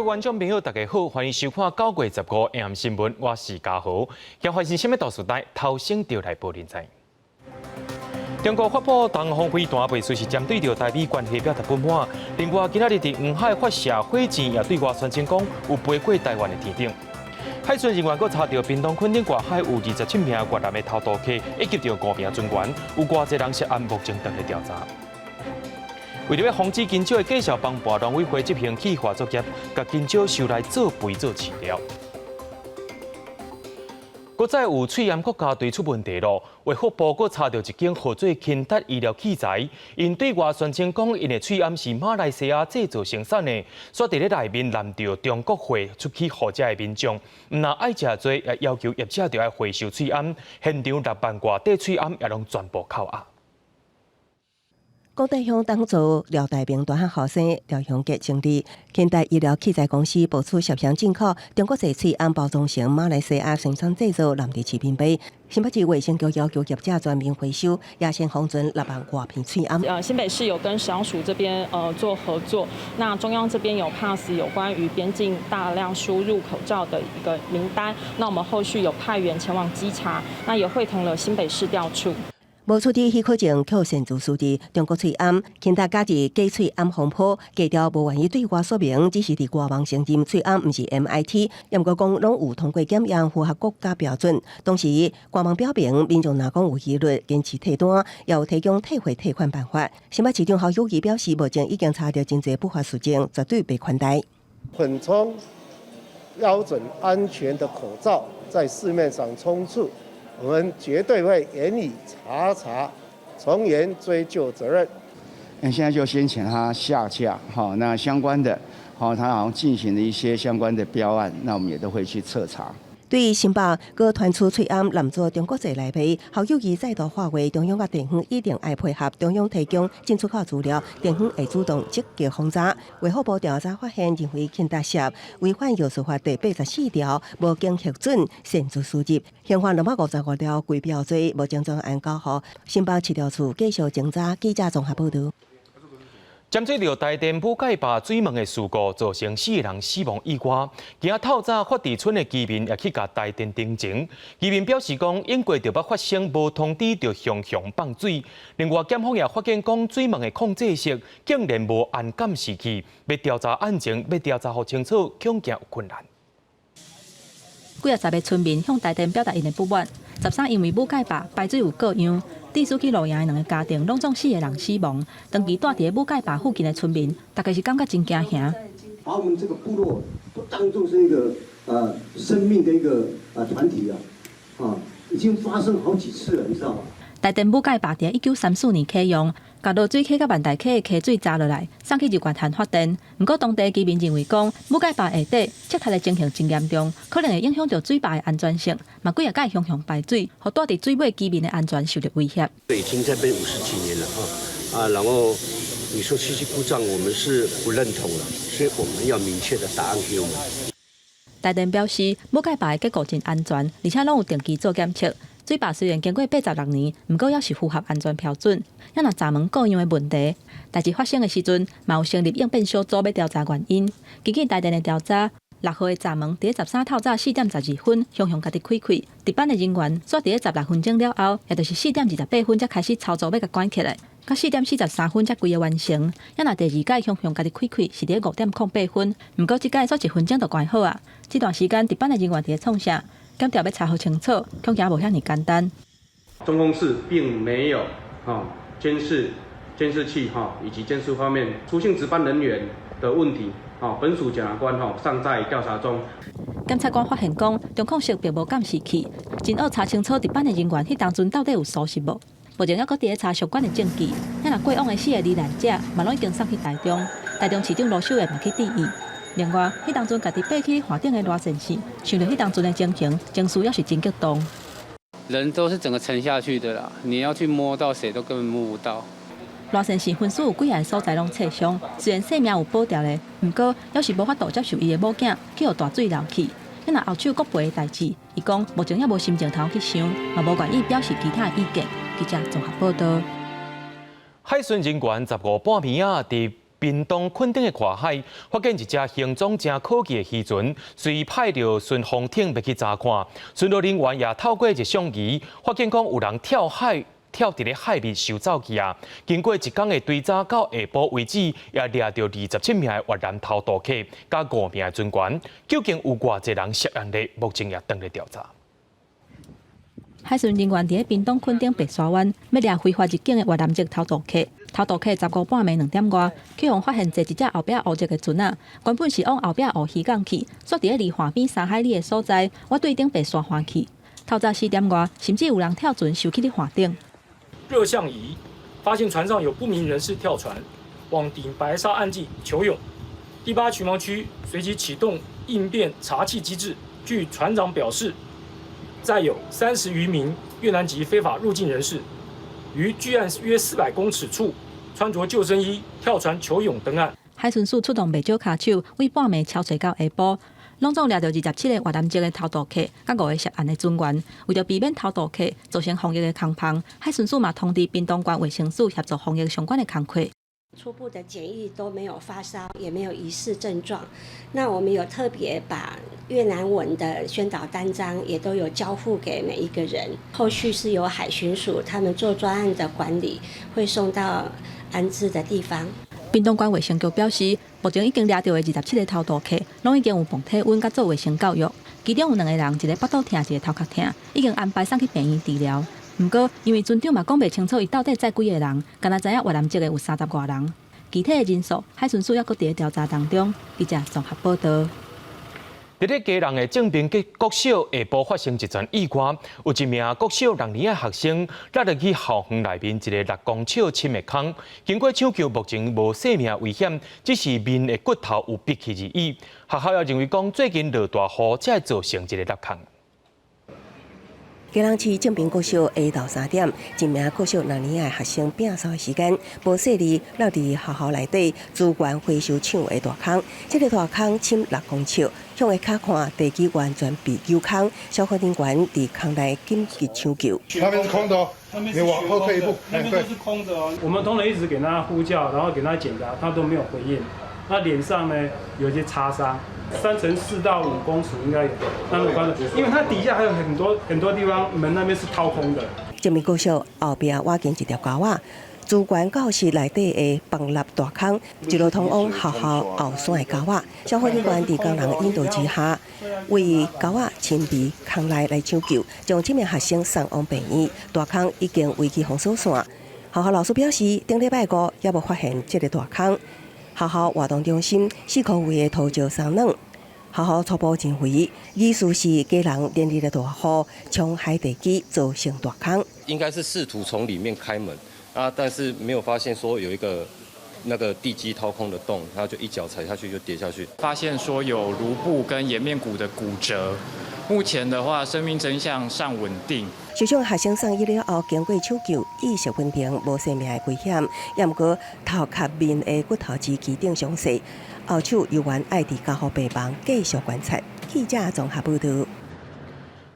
觀眾朋友，大家好，歡迎收看9月15 AM 新聞，我是嘉豪。今發生啥物大事代，頭先就來報恁知。中國發布東方飛彈，袂輸是針對著台美關係表達不滿。另外，今仔日佇黃海發射火箭，也對外宣稱講有飛過台灣的天頂。海巡人員閣查著屏東墾丁外海有27名越南的偷渡客，以及著五名船員，有偌濟人涉案，目前正佇調查。為著欲防止香蕉的繼續崩盤，農委會執行去化作業，共香蕉收來做肥做飼料。閣再有喙罨國家隊出問題囉，衛福部閣查著一間號做勤達醫療器材，𪜶對外宣稱講，𪜶的喙罨是馬來西亞製造生產的，煞佇咧內面濫著中國貨出去予遮的民眾，毋但愛食濟，也要求業者著愛回收喙罨，現場6萬外塊喙罨也攏全部扣押。廣大鄉黨組廖大明大漢後生廖雄傑整理，現代醫療器材公司爆出涉嫌進口中國製喙罨包裝成馬來西亞生產製造濫佇市面賣。新北市衛生局要求業者全面回收，也先封存6萬外片喙罨。新北市有跟食藥署這邊做合作，那中央這邊有 pass 有關於邊境大量輸入口罩的一個名單，那我們後續有派員前往稽查，那也會同了新北市調處。無取得許可證，卻擅自輸入中國喙罨，勤達加入假喙罨風波，低調無願意對外說明，只是佇外網承認喙罨毋是 MIT，毋過講攏有通過檢驗，符合國家標準。同時，官網表明，民眾若講有疑慮，堅持退單，也有提供退貨退款辦法。新北市長侯友宜表示，目前已經查著真濟不法事件，絕對袂寬待。混充標準安全的口罩在市面上充斥。我們絕對會嚴以查查，從嚴追究責任。那現在就先請他下架，好，那相關的，好，他好像進行了一些相關的標案，那我們也都會去徹查。對於新北閣傳出喙罨濫做中國製來賣，侯友宜再度喊話中央佮地方一定愛配合中央提供進出口資料，地方會主動積極封查。衛福部調查發現，認為勤達涉違反藥事法第84條，無經核准擅自輸入，刑罰255條規標罪，目前專案交予新北市調處繼續偵查。記者綜合報導。針對著台電武蓋壩水門的事故，造成四個人死亡意外。今仔透早發池村的居民也去共台電陳情，居民表示講，永過著捌發生無通知就雄雄放水。另外，檢方也發現講，水門的控制室竟然無安監視器，欲調查案情，欲調查予清楚，恐驚有困難。幾仔十个村民向台電表達𪜶的不滿，13因為武蓋壩排水有過量，致使去露營的兩个家庭攏總四个人死亡。長期住佇武蓋壩附近的村民，大家是感覺真驚嚇。把我們這個部落都當作是一個生命的一個團體啊，啊，已經發生好幾次了，你知道嗎？台電武蓋壩佇1934年啟用，共濁水溪佮萬大溪的溪水閘落來，送去日月潭發電。毋過當地居民認為講，武蓋壩下底赤塔的情形真嚴重，可能會影響著水壩的安全性，嘛幾仔擺雄雄排水，予住佇水尾居民的安全受著威脅。已經在這邊50幾年了啊，然後你說機器故障，我們是不認同的，所以我們要明確的答案給我們。台電表示，武蓋壩的結構真安全，而且攏有定期做檢測。水壩雖然經過86年，毋過猶是符合安全標準。猶若閘門故障的問題，代誌發生的時陣，嘛有成立應變小組欲調查原因。根據台電的調查，6號的閘門佇13透早4點12分，雄雄家己開開，值班的人員煞佇16分鐘了後，也就是4點28分才開始操作欲共關起來，到4點43分才規个完成。猶若第二擺雄雄家己開開，是佇5點08分，毋過這擺煞1分鐘就關好矣。這段時間值班的人員佇咧創啥？檢調欲查予清楚，恐驚無遐爾簡單。中控室並沒有哈監視器哈以及監視方面出現值班人員的問題，哈本署檢察官哈尚在調查中。檢察官發現講，中控室並無監視器，真愛查清楚值班的人員彼當陣到底有疏失無？目前猶閣佇咧查相關的證據。猶若過往的四个罹難者，嘛攏已經送去台中，台中市長盧秀燕嘛去致意。另外，彼當陣家己爬去岸頂的賴先生，想著彼當陣的情形，情緒也是真激動。人都是整個沉下去的啦，你要去摸到誰都根本摸不到。賴先生分屍有幾个所在攏切傷，雖然性命有保著咧，毋過猶是無法度接受伊的某囝去予大水流去。猶若後手國賠的代誌，伊講目前猶無心情通去想，嘛無願意表示其他的意見。記者綜合報道。海巡人員15半暝仔佇屏東墾丁的外海，發現一隻形狀誠可疑的漁船，隨派著巡防艇欲去查看。巡邏人員也透過熱像儀，發現講有人跳海，跳佇咧海面收走去啊！經過一工的追查到下晡為止，也掠著27名的越南偷渡客，佮5名的船員，究竟有偌濟人涉案咧？目前也當咧調查。海巡人員佇咧屏東墾丁白沙灣，欲掠非法入境的越南籍偷渡客。偷渡客15半暝2點外，去予發現坐一隻後壁烏色的船仔，原本是往後壁烏漁港去，煞佇咧離岸邊3海里的所在，倚對頂白沙岸去。透早4點外，甚至有人跳船收去佇岸頂。熱像儀發現船上有不明人士跳船，往頂白沙岸際求泳。第八巡防區隨即啟動應變查緝機制。據船長表示，載有30餘名越南籍非法入境人士，於距岸約400公尺處穿著救生衣跳船求泳登岸。海巡署出動袂少跤手，為半暝搜查到下晡，攏總掠著27個越南籍的偷渡客，佮5個涉案的船員。為著避免偷渡客造成防疫的空縫，海巡署嘛通知屏東縣衛生署協助防疫相關的工課。初步的檢疫都沒有發燒，也沒有疑似症狀。那我們有特別把越南文的宣導單張也都有交付給每一個人。後續是由海巡署他們做專案的管理，會送到安置的地方。屏東縣衛生局表示，目前已經掠著的27個偷渡客，攏已經有磅體溫佮做衛生教育。其中有兩個人，一个腹肚疼，一个頭殼疼，已經安排送去病院治療。毋過，因為船長嘛講袂清楚，伊到底載幾个人，敢若知影越南籍的有30外人，具體的人數，海巡署猶閣佇咧調查當中。記者綜合報道。佇咧基隆的正平國小下晡發生一場意外，有一名國小六年的學生落入去校園內面一个6公尺深的空，經過搶救，目前無生命危險，只是面的骨頭有篦去而已。學校也認為講最近落大雨，才會造成這个塌空。基隆市正平國小下晝3點，一名國小六年的學生摒掃的時間，無細膩落佇學校內底資源回收廠的大空。這个大空深6公尺，向下跤看，地基完全被虯空。消防人員佇空內緊急搶救。那邊是空的哦，你往後退一步，那邊都是空的哦。我們同仁一直給他呼叫，然後給他檢查，他都沒有回應。那臉上呢有一些擦傷。3層4到5公尺應該有，那麼寬的，因為它底下還有很多很多地方，門那邊是掏空的。正平國小後壁挖進一條溝仔，資源教室內底的崩落大空，一路通往學校後山的溝仔。消防人員佇工人引導之下，為溝仔深微空內來搶救，將這名學生送往病院。大空已經圍起封鎖線。學校老師表示，頂禮拜五猶無發現這个大空。學校活動中心四箍圍的土石鬆軟，學校初步認為，疑似是基隆連日的大雨沖海地基造成大空。應該是試圖從裡面開門啊，但是沒有發現說有一個那個地基掏空的洞，他就一腳踩下去就跌下去。發現說有顱部跟顏面骨的骨折，目前的話生命徵象尚穩定。受傷學生送醫了後，經過搶救，意識穩定，無生命的危險。也毋過頭殼面的骨頭支肌頂傷勢，後手猶原愛佇加護病房繼續觀察。記者綜合報道。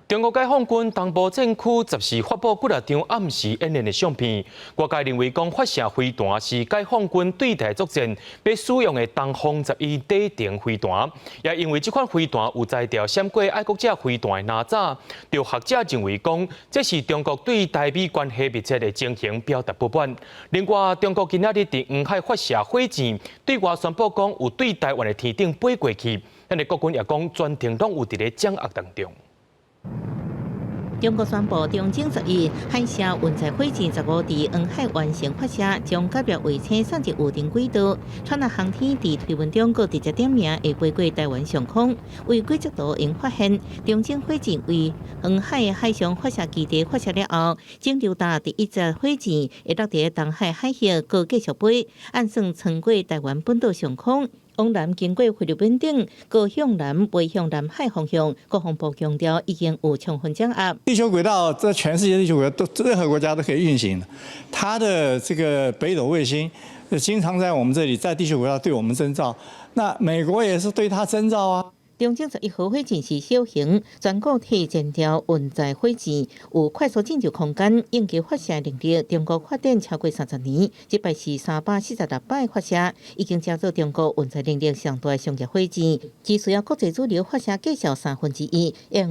中國解放軍東部戰區14發布幾若張暗時演練的相片，外界認為講發射飛彈是解放軍對台作戰欲使用的東風11短程飛彈，也因為這款飛彈有載著閃過愛國者飛彈的哪吒，著學者認為講這是中國對台美關係密切的情形表達不滿。另外，中國今仔日佇黃海發射火箭，對外宣布講有對台灣的天頂飛過去，咱的國軍也講全程攏有佇咧掌握當中。中國宣布，長征11海射運載火箭15佇黃海完成發射，將伽略衛星送入預定軌道。川納航天佇推文中閣直接點名會飛過台灣上空。為軌跡圖𪜶發現，長征火箭位黃海海上發射基地發射了後，整流彈第一隻火箭會落佇東海海域，閣繼續飛，按算穿過台灣本島上空。往南經過菲律賓頂，閣向南飛向南海方向。國防部強調已經有充分掌握。地球軌道在全世界地球軌道都任何國家都可以運行。它的這個北斗衛星經常在我們這裡，在地球軌道對我們偵照。那美國也是對它偵照啊。長征11號火箭是小型全固體燃料運載火箭，有快速進入空間應急發射能力。中國發展超過30年，這擺是346擺發射，已經成做中國運載能力上大的商業火箭，只需要國際主流發射價小1/3，會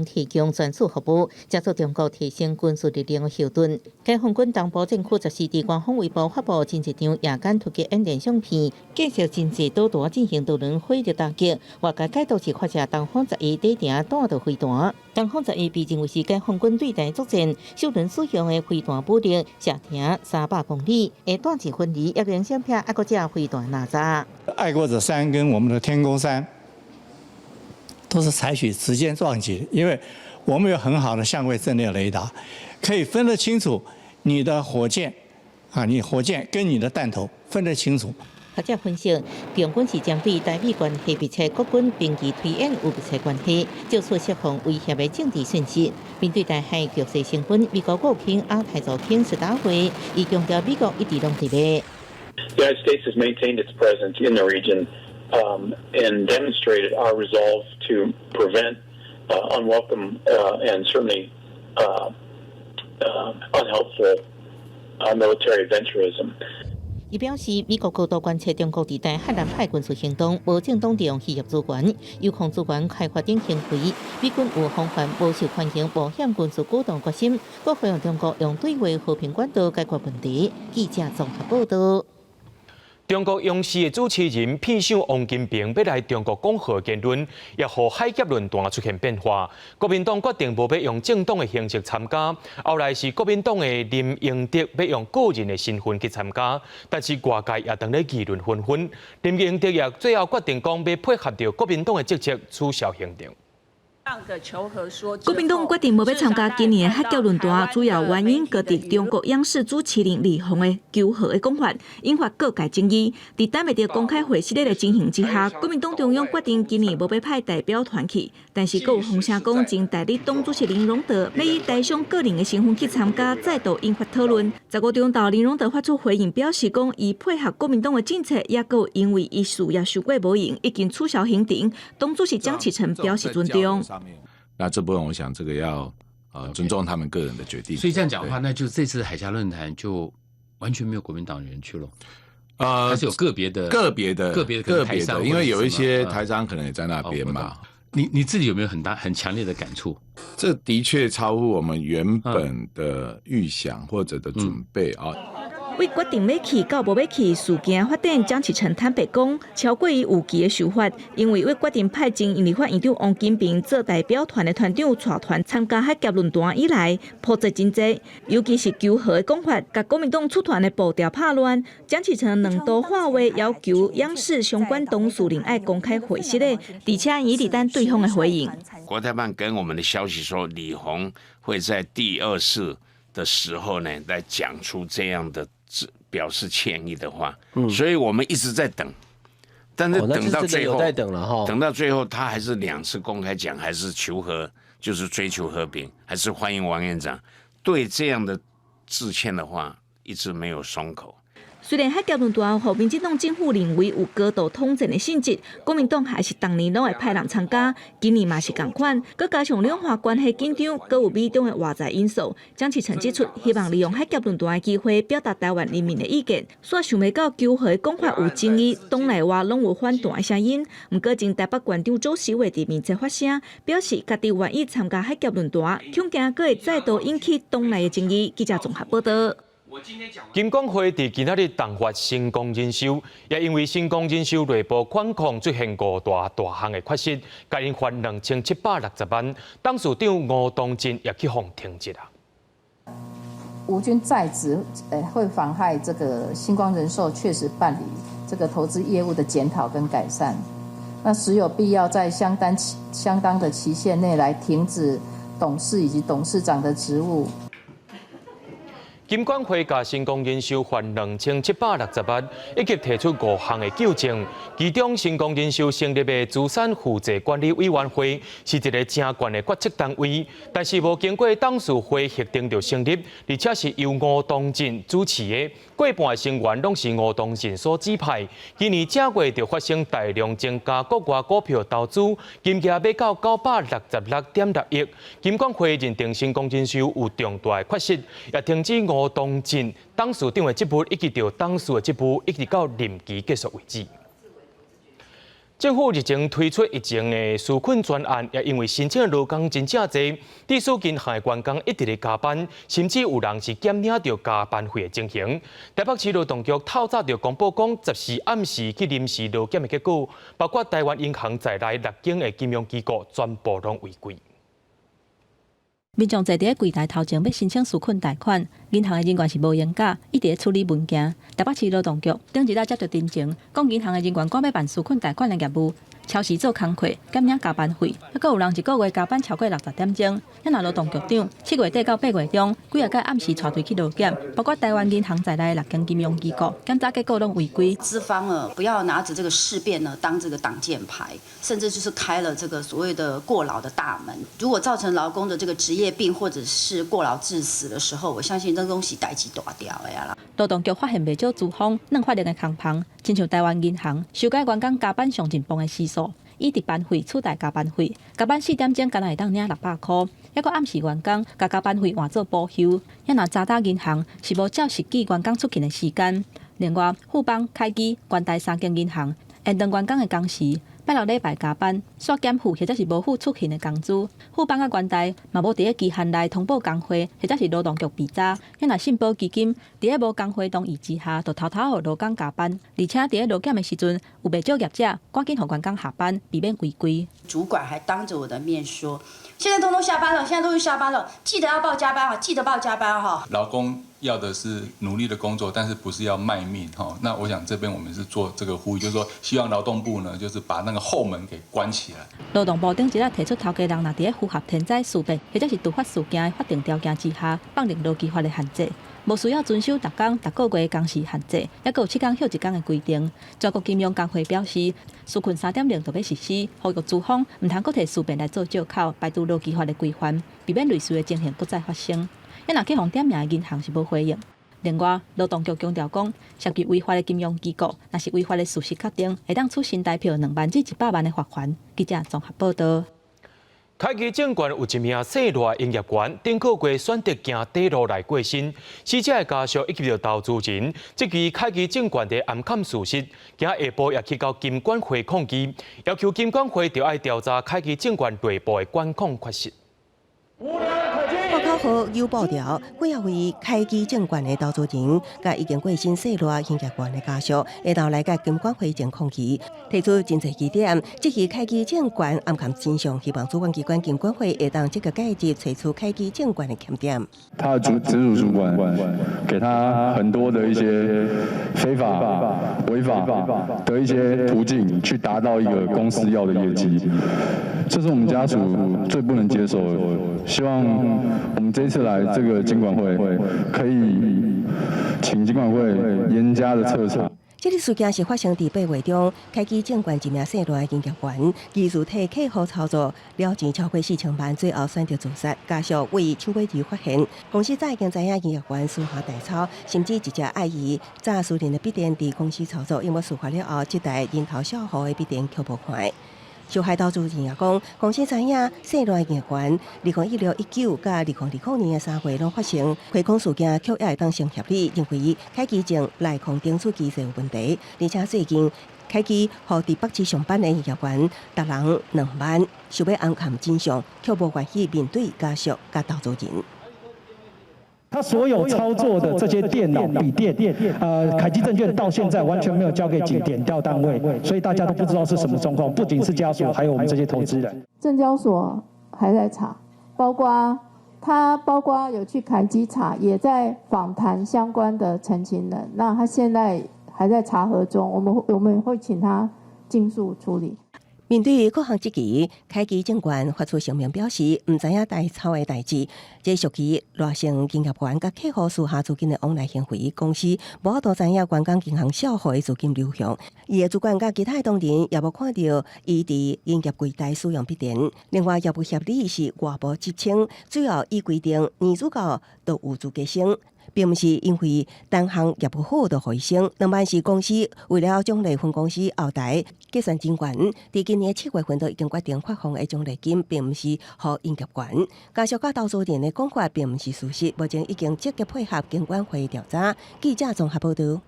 提供專屬服務，成做中國提升軍事力量的後盾。解放軍東部戰區14佇官方微博發布真濟張夜間突擊演練相片，介紹真濟導彈進行多輪火力打擊，外界解讀是發射東風十一短程彈道飛彈。東風十一被認為是解放軍對台作戰首輪使用的飛彈武力，射程300公里，會彈箭分離，抑能閃避愛國者飛彈哪吒。愛國者三跟我們的天弓三都是採取直接撞擊，因為我們有很好的相位陣列雷達，可以分得清楚你的火箭啊，你火箭跟你的彈頭分得清楚。學者分析，共軍是針對台美關係密切，國軍兵棋推演有密切關係，藉此釋放威脅的政治訊息。面對台海局勢升溫，美國國務卿亞太助卿史達會，伊強調美國一直攏佇咧。 The United States has maintained its presence in the region and demonstrated our resolve to prevent unwelcome and certainly unhelpful military adventurism. 伊表示，美國高度關切中國佇台海南海軍事行動、無正當利用漁業資源、鈾礦資源開發等行為，美軍有防範無受歡迎冒險軍事舉動決心，閣呼籲中國用對話和平管道解決問題。記者綜合報道。中國央視的主持人片商王金平欲來中國講和言論，也予海峽論壇出現變化。國民黨決定無欲用政黨的形式參加，後來是國民黨的林榮德欲用個人的身份去參加，但是外界也當咧議論紛紛。林榮德也最後決定講欲配合著國民黨的政策取消行程。國民黨決定無欲參加今年的海峽論壇，主要原因閣佇中國央視主持人李紅的求和的講法，引發各界爭議。佇等袂著公開會失的情形之下，國民黨中央決定今年無欲派代表團去，但是閣有風聲講，前代理黨主席林榮德欲以台商個人的身份去參加，再度引發討論。15中晝，林榮德發出回應，表示講伊配合國民黨的政策，也閣因為伊事業傷過無閒，已經取消行程。黨主席江啟臣表示尊重。那這部分，我想這個要尊重他們個人的決定。所以這樣講的話，那就這次海峽論壇就完全沒有國民黨人去了。還是有個別的、個別的、個別的、個別的，因為有一些台商可能也在那邊嘛。你自己有沒有很大、很強烈的感觸？這的確超乎我們原本的預想或者的準備啊。為決定欲去到無欲去事件發展，江啟臣坦白講，超過伊預期的想法，因為為決定派前立法院長王金平做代表團的團長帶團參加海峽論壇以來，波折真濟，尤其是求和的講法，共國民黨出團的步調拍亂。江啟臣兩度喊話要求央視相關當事人愛公開回釋的，而且伊佇等對方的回應。國台辦給我們的消息說，李紅會在第二次的時候呢，來講出這樣的表示歉意的話，所以我們一直在等，但是等到最後，等到最後，他還是兩次公開講，還是求和，就是追求和平，還是歡迎王院長。對這樣的致歉的話，一直沒有鬆口。雖然海峽論壇予民進黨政府認為有高度統戰的性質，國民黨還是逐年攏會派人參加。今年嘛是仝款，閣加上兩岸關係緊張，閣有美中的外在因素。江啟臣指出，希望利用海峽論壇的機會，表達台灣人民的意見。煞想袂到求和的講法有爭議，黨內外攏有反彈的聲音。毋過前台北縣長周錫瑋佇面前發聲，表示家己願意參加海峽論壇，恐驚閣會再度引起黨內的爭議。記者綜合報道。金管會佇今仔日重發星光人壽，也因為星光人壽內部管控出現五大大項的缺失，共𪜶罰2760萬。董事長吳東進也去予停職啊。吳軍在職，會妨害這個星光人壽確實辦理這個投資業務的檢討跟改善，那實有必要在相當的期限內來停止董事以及董事長的職務。金管會共新光人壽罰2760萬，以及提出五項的糾正。其中，新光人壽成立的資產負債管理委員會是一个誠懸的決策單位，但是無經過董事會核定就成立，而且是由吳東進主持的，過半的成員攏是吳東進所指派。今年正月就發生大量增加國外股票投資，金額欲到966.6億。金管會認定新光人壽有重大的缺失，也停止吳東進董事長的職務，以及著董事的職務，一直到任期結束為止。政府日前推出疫情的紓困專案，也因為申請的勞工真正濟，致使銀行的員工一直咧加班，甚至有人是減領著加班費的情形。台北市勞動局透早就公布講，14暗時去臨時勞檢的結果，包括台灣銀行在內六間的金融機構全部攏違規。民眾坐佇咧櫃台頭前欲申請紓困貸款，銀行的人員是無閒假，一直咧處理文件。台北市勞動局頂一日接著陳情，講銀行的人員趕欲辦紓困貸款的業務，超時做工課，減領加班費，猶閣有人一個月加班超過60點鐘。遐若勞動局長7月底到8月中，幾仔擺暗時帶隊去勞檢，包括台灣銀行在內六間金融機構，檢查結果攏違規。資方呢，不要拿著這個事變呢當這個擋箭牌，甚至就是開了這個所謂的過勞的大門。如果造成勞工的這個職業病或者是過勞致死的時候，我相信這東西代誌大條的啦。勞動局發現袂少資方軟法令的空縫，親像台灣銀行修改員工加班上盡磅的時數，以值班費取代加班費，加班4點鐘干焦會當領600箍，猶閣暗示員工共加班費換做補休。遐若渣打銀行是無照實記員工出勤的時間。另外，富邦、凱基、元大三間銀行延長員工的工時，拜六禮拜加班，煞減付或者是無付出勤的工資。富邦佮元大嘛無佇咧期限內通報工會，或者是勞動局備查。遐若信保基金佇咧無工會同意之下，就偷偷予勞工加班，而且佇咧勞檢的時陣，有袂少業者趕緊予員工下班，避免違規。主管還當着我的面說：現在通通下班了，現在都是下班了，記得要報加班啊，記得報加班哈。勞工要的是努力的工作，但是不是要賣命哈？那我想這邊我們是做這個呼籲，就是說希望勞動部呢，就是把那個後門給關起來。勞動部頂一日提出，頭家人若佇咧符合天災事變或者是突發事件的法定條件之下，放任勞基法的限制，無需要遵守逐工、逐個月工時限制，猶閣有7工歇一工的規定。全國金融工會表示，紓困3.0就欲實施，呼籲資方毋通閣提事變來做藉口，排除勞基法的規範，避免類似的情形閣再發生。遐若去予點名的銀行是無回應。另外，勞動局強調講，涉及違法的金融機構，若是違法的事實確定，會當處新台票2萬至100萬的罰鍰。記者綜合報導。凱基證券有一名姓賴營業員，頂個月選擇行短路來過身，死者的家屬以及著投資人，質疑凱基證券的掩蓋事實，今下晡也去到金管會抗議，要求金管會著愛調查凱基證券內部的管控缺失。破口號有報條，幾仔位凱基證券的投資人，佮已經過身姓賴營業員的家屬，下晝來共金管會前抗議，提出真濟疑點，質疑凱基證券掩蓋真相，希望主管機關金管會會當積極介入，揣出凱基證券的欠點。他的主直屬主管給他很多的一些非法、違法的一些途徑，去達到一個公司要的業績，這是我們家屬最不能接受的。希望我們這次來這個金管會，可以請金管會嚴加的徹查。這個事件是發生佇8月中，凱基證券一名姓賴營業員，疑似替客戶操作了錢超過4000萬，最後選擇自殺。家屬為手尾二發現，公司早已經知影營業員私下代操，甚至直接愛伊載私人的筆電佇公司操作，因為事發了後，這台蠅頭數號的筆電卻無看。受害投資人也講，公司知影姓賴營業員，2016、19佮2020年的3月攏發生虧空事件，卻也會當成協理，認為凱基證內控頂處機制有問題，而且最近凱基予佇北市上班的營業員，逐人2萬，想欲掩蓋真相，卻無願意面對家屬佮投資人。他所有操作的這些電腦、筆電，凱基證券到現在完全沒有交給檢調單位，所以大家都不知道是什麼狀況。不僅是家屬，還有我們這些投資人。證交所還在查，包括他，包括有去凱基查，也在訪談相關的陳情人。那他現在還在查核中，我們會請他盡速處理。面對各項質疑，凱基證券發出聲明表示，毋知影代操的代誌，這屬於賴姓營業員佮客戶私下資金的往來行為，公司無法度知影員工銀行帳戶的資金流向。伊的主管佮其他的同仁也無看著伊佇營業櫃台使用筆電。另外，業務協理是外部職稱，最後依規定年資夠就有資格升。並毋是因為單項業務好就予伊升，兩擺是公司為了獎勵分公司後台計算人員，佇今年7月份就已經決定發放的獎勵金，並毋是予營業員。家屬佮投資人的講法並毋是事實，目前已經積極配合金管會調查。記者綜合報導。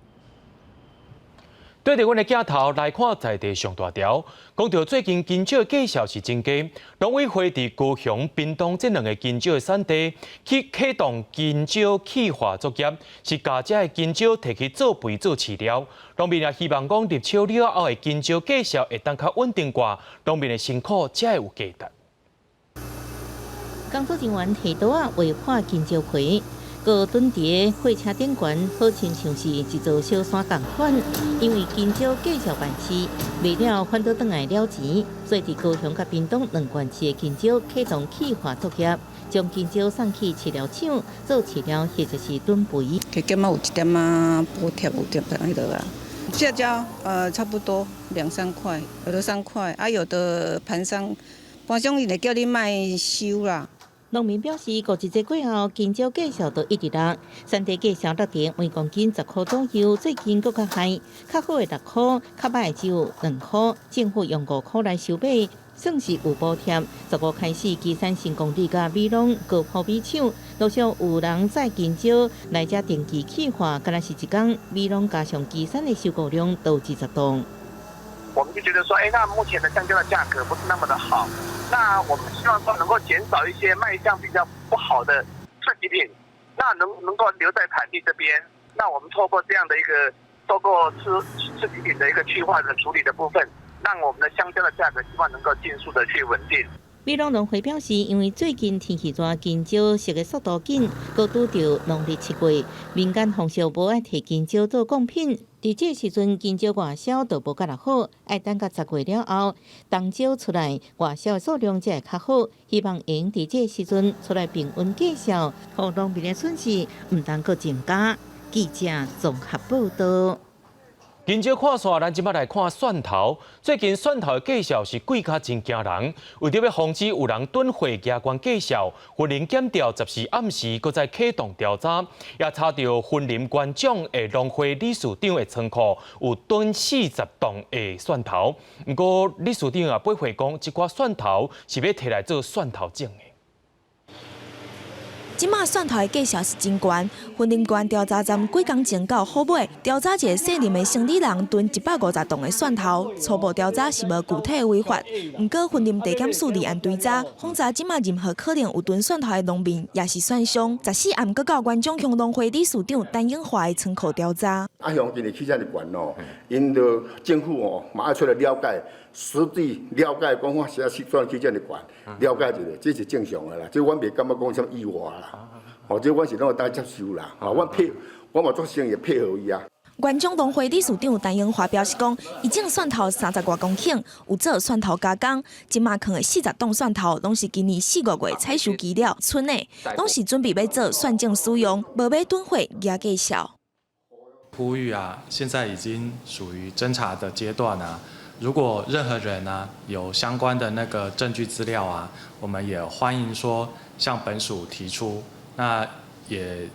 對著阮的鏡頭來看，在地上大條，講著最近香蕉價數是真低，農委會佇高雄、屏東這兩个香蕉的產地去啟動香蕉去化作業，是共遮的香蕉提去做肥做飼料。農民也希望講入秋了後的香蕉價數會當較穩定寡，農民的辛苦才會有價值。工作人員提刀仔劃破香蕉皮。閣蹲佇貨車頂懸，好親像是一座小山仝款。因為香蕉價數辦事，賣了反倒轉來了錢，所以佇高雄佮屏東兩縣市的香蕉啟動去化作業，將香蕉送去飼料廠做飼料或者是囤肥。加減仔有一點仔補貼，有點在彼落啊。香蕉差不多兩三塊，有的3塊，啊有的盤商，盤商伊會叫你莫收啦。農民表示，五一節過後，香蕉價數就一直落，產地價數落佇每公斤10箍左右，最近閣較害，較好的6箍，較䆀的只有2箍，政府用5箍來收買，算是有補貼。15開始，旗山成功里佮美濃高埔米廠陸續有人載香蕉來遮定期去化，敢若是一工美濃加上旗山的收購量都20噸。我們就覺得說，欸，那目前的香蕉的價格不是那麼的好，那我們希望說能夠減少一些賣相比較不好的次級品，那能夠留在產地這邊，那我們透過這樣的一個透過次級品的一個去化的處理的部分，讓我們的香蕉的價格希望能夠盡速的去穩定。美濃農會表示，因為最近天氣熱，香蕉熟的速度緊，閣拄著農曆7月，民間風俗無愛提香蕉做貢品。佇這時陣，香蕉外銷就無遮爾好，愛等到10月了後，冬蕉出來，外銷的數量才會較好。希望會佇這時陣出來平穩價數，予農民的損失毋通閣增加。記者綜合報導。香蕉看煞，咱這擺來看蒜頭。最近蒜頭的價數是貴甲真驚人，為著欲防止有人囤貨加懸價數，雲林檢調14暗時閣再啟動調查，也查著雲林縣長的農會理事長的倉庫有囤40棟的蒜頭。毋過理事長也駁回講，這寡蒜頭是欲提來做蒜頭種的。這馬蒜頭的價數是真懸，雲林縣調查站幾工前到好尾調查一个姓林的生理人囤150棟的蒜頭，初步調查是無具體的違法。毋過雲林地檢署立案追查，訪查這馬任何可能有囤蒜頭的農民，抑是蒜商，14暗閣到元長鄉農會理事長陳永華的倉庫調查。啊，鄉今年起遮爾懸哦，𪜶著政府哦，嘛愛出來了解，實地了解，講我啥時陣起遮爾懸，了解一下，這是正常的啦。這阮袂感覺講啥物意外啦，哦，這阮是攏會當接受啦。吼，阮配，我嘛做生意配合伊啊。元長農會理事長陳永華表示講，伊種蒜頭30外公頃，有做蒜頭加工，這馬囥的40棟蒜頭，攏是今年4、5月採收期了賰的，攏是準備欲做蒜種使用，無欲囤貨壓價數。呼籲啊，現在已經屬於偵查的階段啊。如果任何人啊有相關的那個證據資料啊，我們也歡迎說向本署提出，那也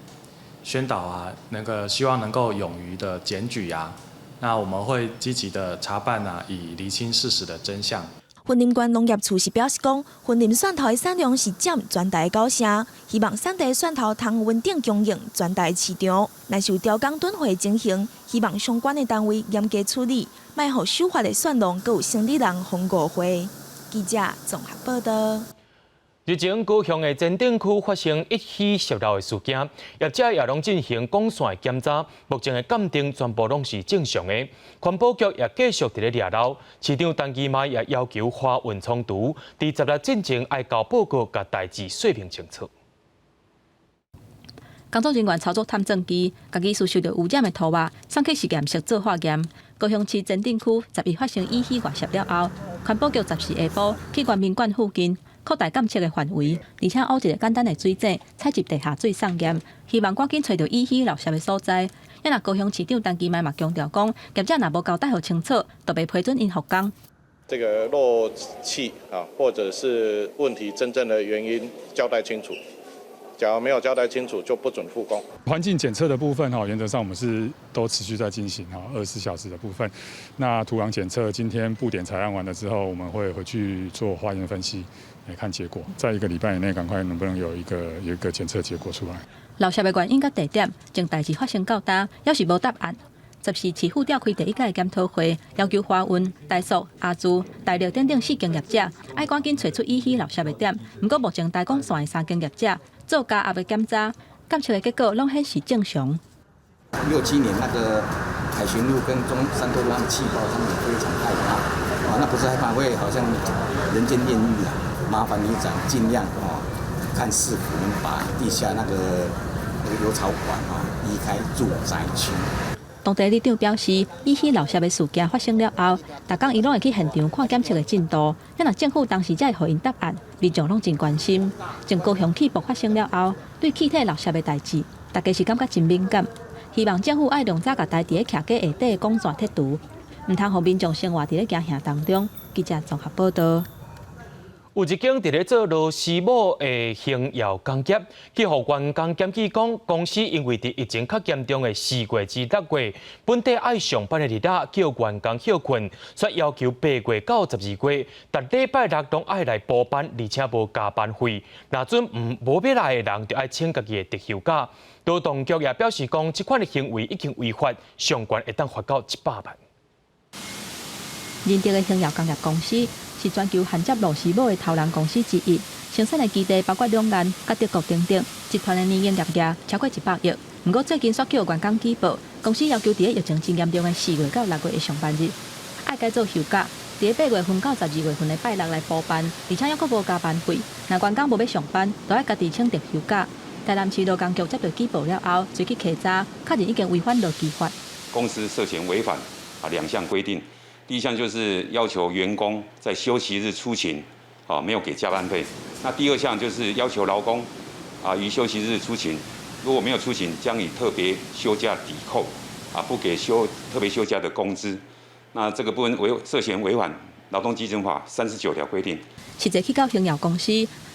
宣導啊，那個希望能夠勇於的檢舉啊，那我們會積極的查辦啊，以釐清事實的真相。雲林縣農業處是表示講，雲林蒜頭的產量是佔全台9成，希望產地蒜頭通穩定供應全台市場。若是有超工囤貨情形，希望相關的單位嚴格處理，莫予守法的蒜農閣有生理人予誤會。記者綜合報道。日前，高雄的前鎮區發生一起泄漏的事件，業者也攏進行廣線的檢查，目前的鑑定全部攏是正常的。環保局也繼續佇咧掠漏，市長陳其邁也要求華運倉儲佇10日進前愛交報告，共代誌說明清楚。工作人員操作探證機，共疑似受著污染的塗肉送去實驗室做化驗。高雄市前鎮區11發生乙烯外洩了後，環保局14下晡去原民館附近擴大監測的範圍，而且挖一个簡單的水井，採集地下水送驗，希望趕緊揣著乙烯漏洩的所在。啊若高雄市長陳其邁嘛強調講，業者若無交代予清楚，就袂批准𪜶復工。這個漏氣啊，或者是問題真正的原因交代清楚。假如沒有交代清楚，就不准復工。環境檢測的部分哈，原則上我們是都持續在進行哈，24小時的部分。那土壤檢測今天布點採樣完了之後，我們會回去做化驗分析，來看結果，在一個禮拜以內，趕快能不能有一個檢測結果出來。漏洩的原因佮地點，從代誌發生到今，猶是無答案。14市府召開第一屆檢討會，要求華運、台塑、阿珠、台力等等四間業者，愛趕緊揣出乙烯漏洩的點。毋過目前台港線的三間業者做加壓的檢查，檢測的結果攏顯示正常。 67年那個凱旋路跟中山多路那氣爆，他們也非常害怕。啊，那不是害怕，會好像人間煉獄啊！麻煩里長盡量哦，看是否能把地下那個油槽管啊移開住宅區。當地里長表示，乙烯漏洩的事件發生了後，逐工伊攏會去現場看檢測的進度。若政府當時才會予𪜶答案，民眾攏真關心。從高雄氣爆發生了後，對氣體漏洩的代誌，大家是感覺真敏感，希望政府愛量早共台佇咧徛架下底的管線撤除，毋通予民眾生活佇咧驚嚇當中。記者綜合報道。有一間佇咧做螺絲帽的興耀工業，去予員工檢舉講，公司因為佇疫情較嚴重的4月至6月，本底愛上班的日仔叫員工歇睏，煞要求8月到12月，逐禮拜六攏愛來補班，而且無加班費。若準毋無欲來的人，就愛請家己的特休假。勞動局也表示講，這款的行為已經違法，上懸會當罰到100萬。仁德的興耀工業公司是全球焊接螺絲帽的頭人公司之一，生產的基地包括兩岸、佮德國等等，集團的年營業額超過100億。毋過最近煞予員工舉報，公司要求佇咧疫情真嚴重的4月到6月的上班日，愛改做休假，佇咧8月份到12月份的拜六來補班，而且猶閣無加班費。若員工無欲上班，就愛家己請特休假。台南市勞工局接到舉報了後，隨去稽查，確認已經違反勞基法。公司涉嫌違反啊兩項規定。第一項就是要求員工在休息日出勤，啊，沒有給加班費。那第二項就是要求勞工啊於休息日出勤，如果沒有出勤，將以特別休假抵扣，啊，不給休特別休假的工資。那這個部分涉嫌違反勞動基準法39條規定。實際去到興耀公司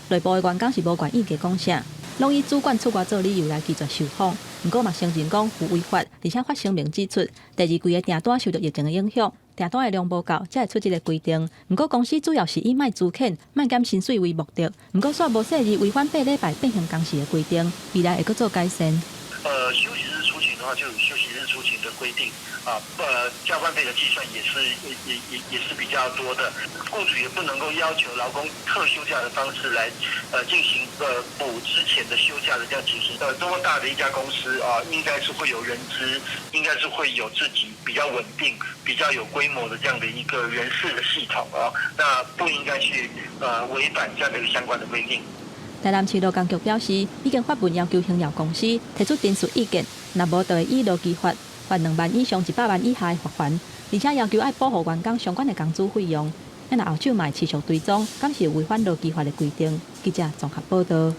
內部的員工是無願意加講啥，攏以主管出外做理由來拒絕受訪。毋過嘛承認講有違法，而且發聲明指出，第二季的訂單受著疫情的影響，訂單的量無夠，才會出這個規定。毋過公司主要是以莫資遣、莫減薪水為目的，毋過煞無細膩違反8禮拜變形工時的規定，未來會閣做改善。休息日出勤的話，就有休息日出勤的規定啊。加班費的計算也是也也也是比較多的。僱主也不能夠要求勞工特休假的方式來進行補之前的休假的這樣情形。這麼大的一家公司啊，應該是會有人資，應該是會有自己比較穩定、比較有規模的這樣的一個人事的系統啊。那不應該去違反這樣的一個相關的規定。台南市勞工局表示，已經發文要求興耀公司提出陳述意見，若無就會依勞基法罰2萬以上100萬以下的罰鍰，而且要求愛補予員工相關的工資費用。若後續嘛會持續追蹤，敢是違反勞基法的規定。記者綜合報道。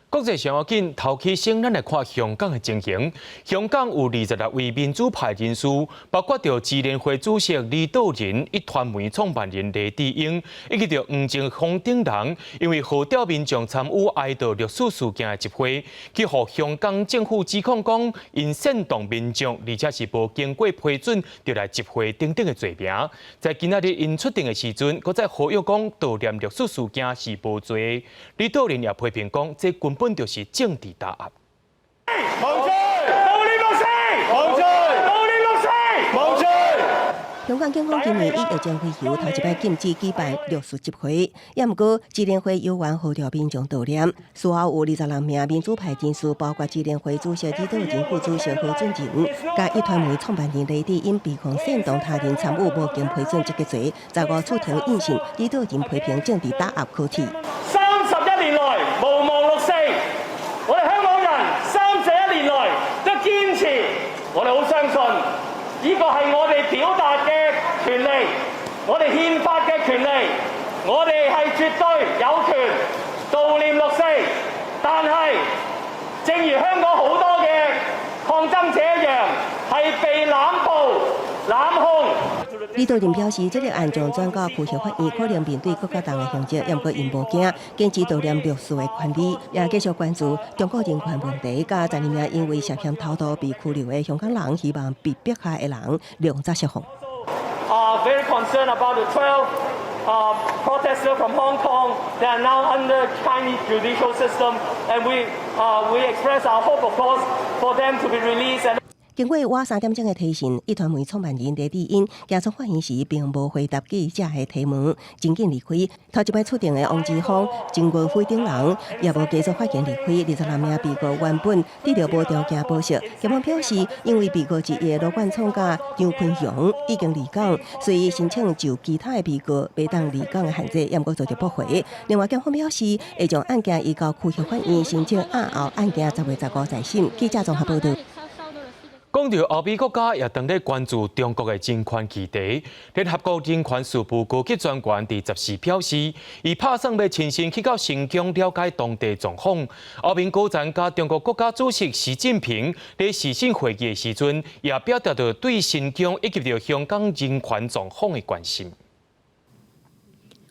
國際上要緊，頭起先，咱來看香港的情形。香港有26位民主派人士，包括著支聯會主席李卓人、壹傳媒創辦人黎智英，以及著黃之鋒等人，因為號召民眾參與哀悼六四事件的集會，去予香港政府指控講，𪜶煽動民眾，而且是無經過批准就來集會等等的罪名。在今仔日𪜶出庭的時陣，閣再呼籲講悼念六四事件是無罪。李卓人也批評講，這根本就是政治打壓。無罪！悼念六四！無罪！悼念六四！無罪！香港警方今年以疫情為由，頭一擺禁止舉辦六四集會，也毋過支聯會有緣號召民眾悼念。事後有26名民主派人士，包括支聯會主席李卓人、副主席何俊仁，佮壹傳媒創辦人黎智英被控煽動他人參與無經批准集結罪，15出庭應訊，李卓人批評政治打壓可恥。31年來毋忘六四，我哋香港人31年來都堅持，我哋好相信呢個係我哋表達。我哋憲法嘅權利，我哋係絕對有權悼念六四，但係正如香港好多嘅抗爭者一樣，係被濫捕、濫控。李道林表示，這個案將轉交區域法院，可能面對閣較重的刑責，毋過𪜶無驚，堅持悼念六四的權利，也繼續關注中國人權問題，佮12名因為涉嫌偷渡被拘留的香港人，希望被迫害的人量早釋放。 Are very concerned about the 12 protesters from Hong Kong that are now under Chinese judicial system, and we express our hope, of course, for them to be released. And 經過倚3點鐘的提訊，壹傳媒創辦人黎智英行出法院時，並無回答記者的提問，真緊離開。頭一擺出庭的黃之鋒、張國輝等人也無加速發言離開。26名被告原本得著無條件保釋，檢方表示，因為被告之一羅冠聰佮張坤雄已經離港，所以申請就其他的被告袂當離港的限制，也毋過遭著駁回。另外，檢方表示會將案件移交區域法院申請押後案件10月15再審。記者綜合報道。講著歐美國家也當咧關注中國的人權議題。聯合國人權事務高級專員佇14表示，伊拍算欲親身去到新疆了解當地狀況。歐盟高層佮中國國家主席習近平佇視訊會議的時陣，也表達著對新疆以及著香港人權狀況的關心。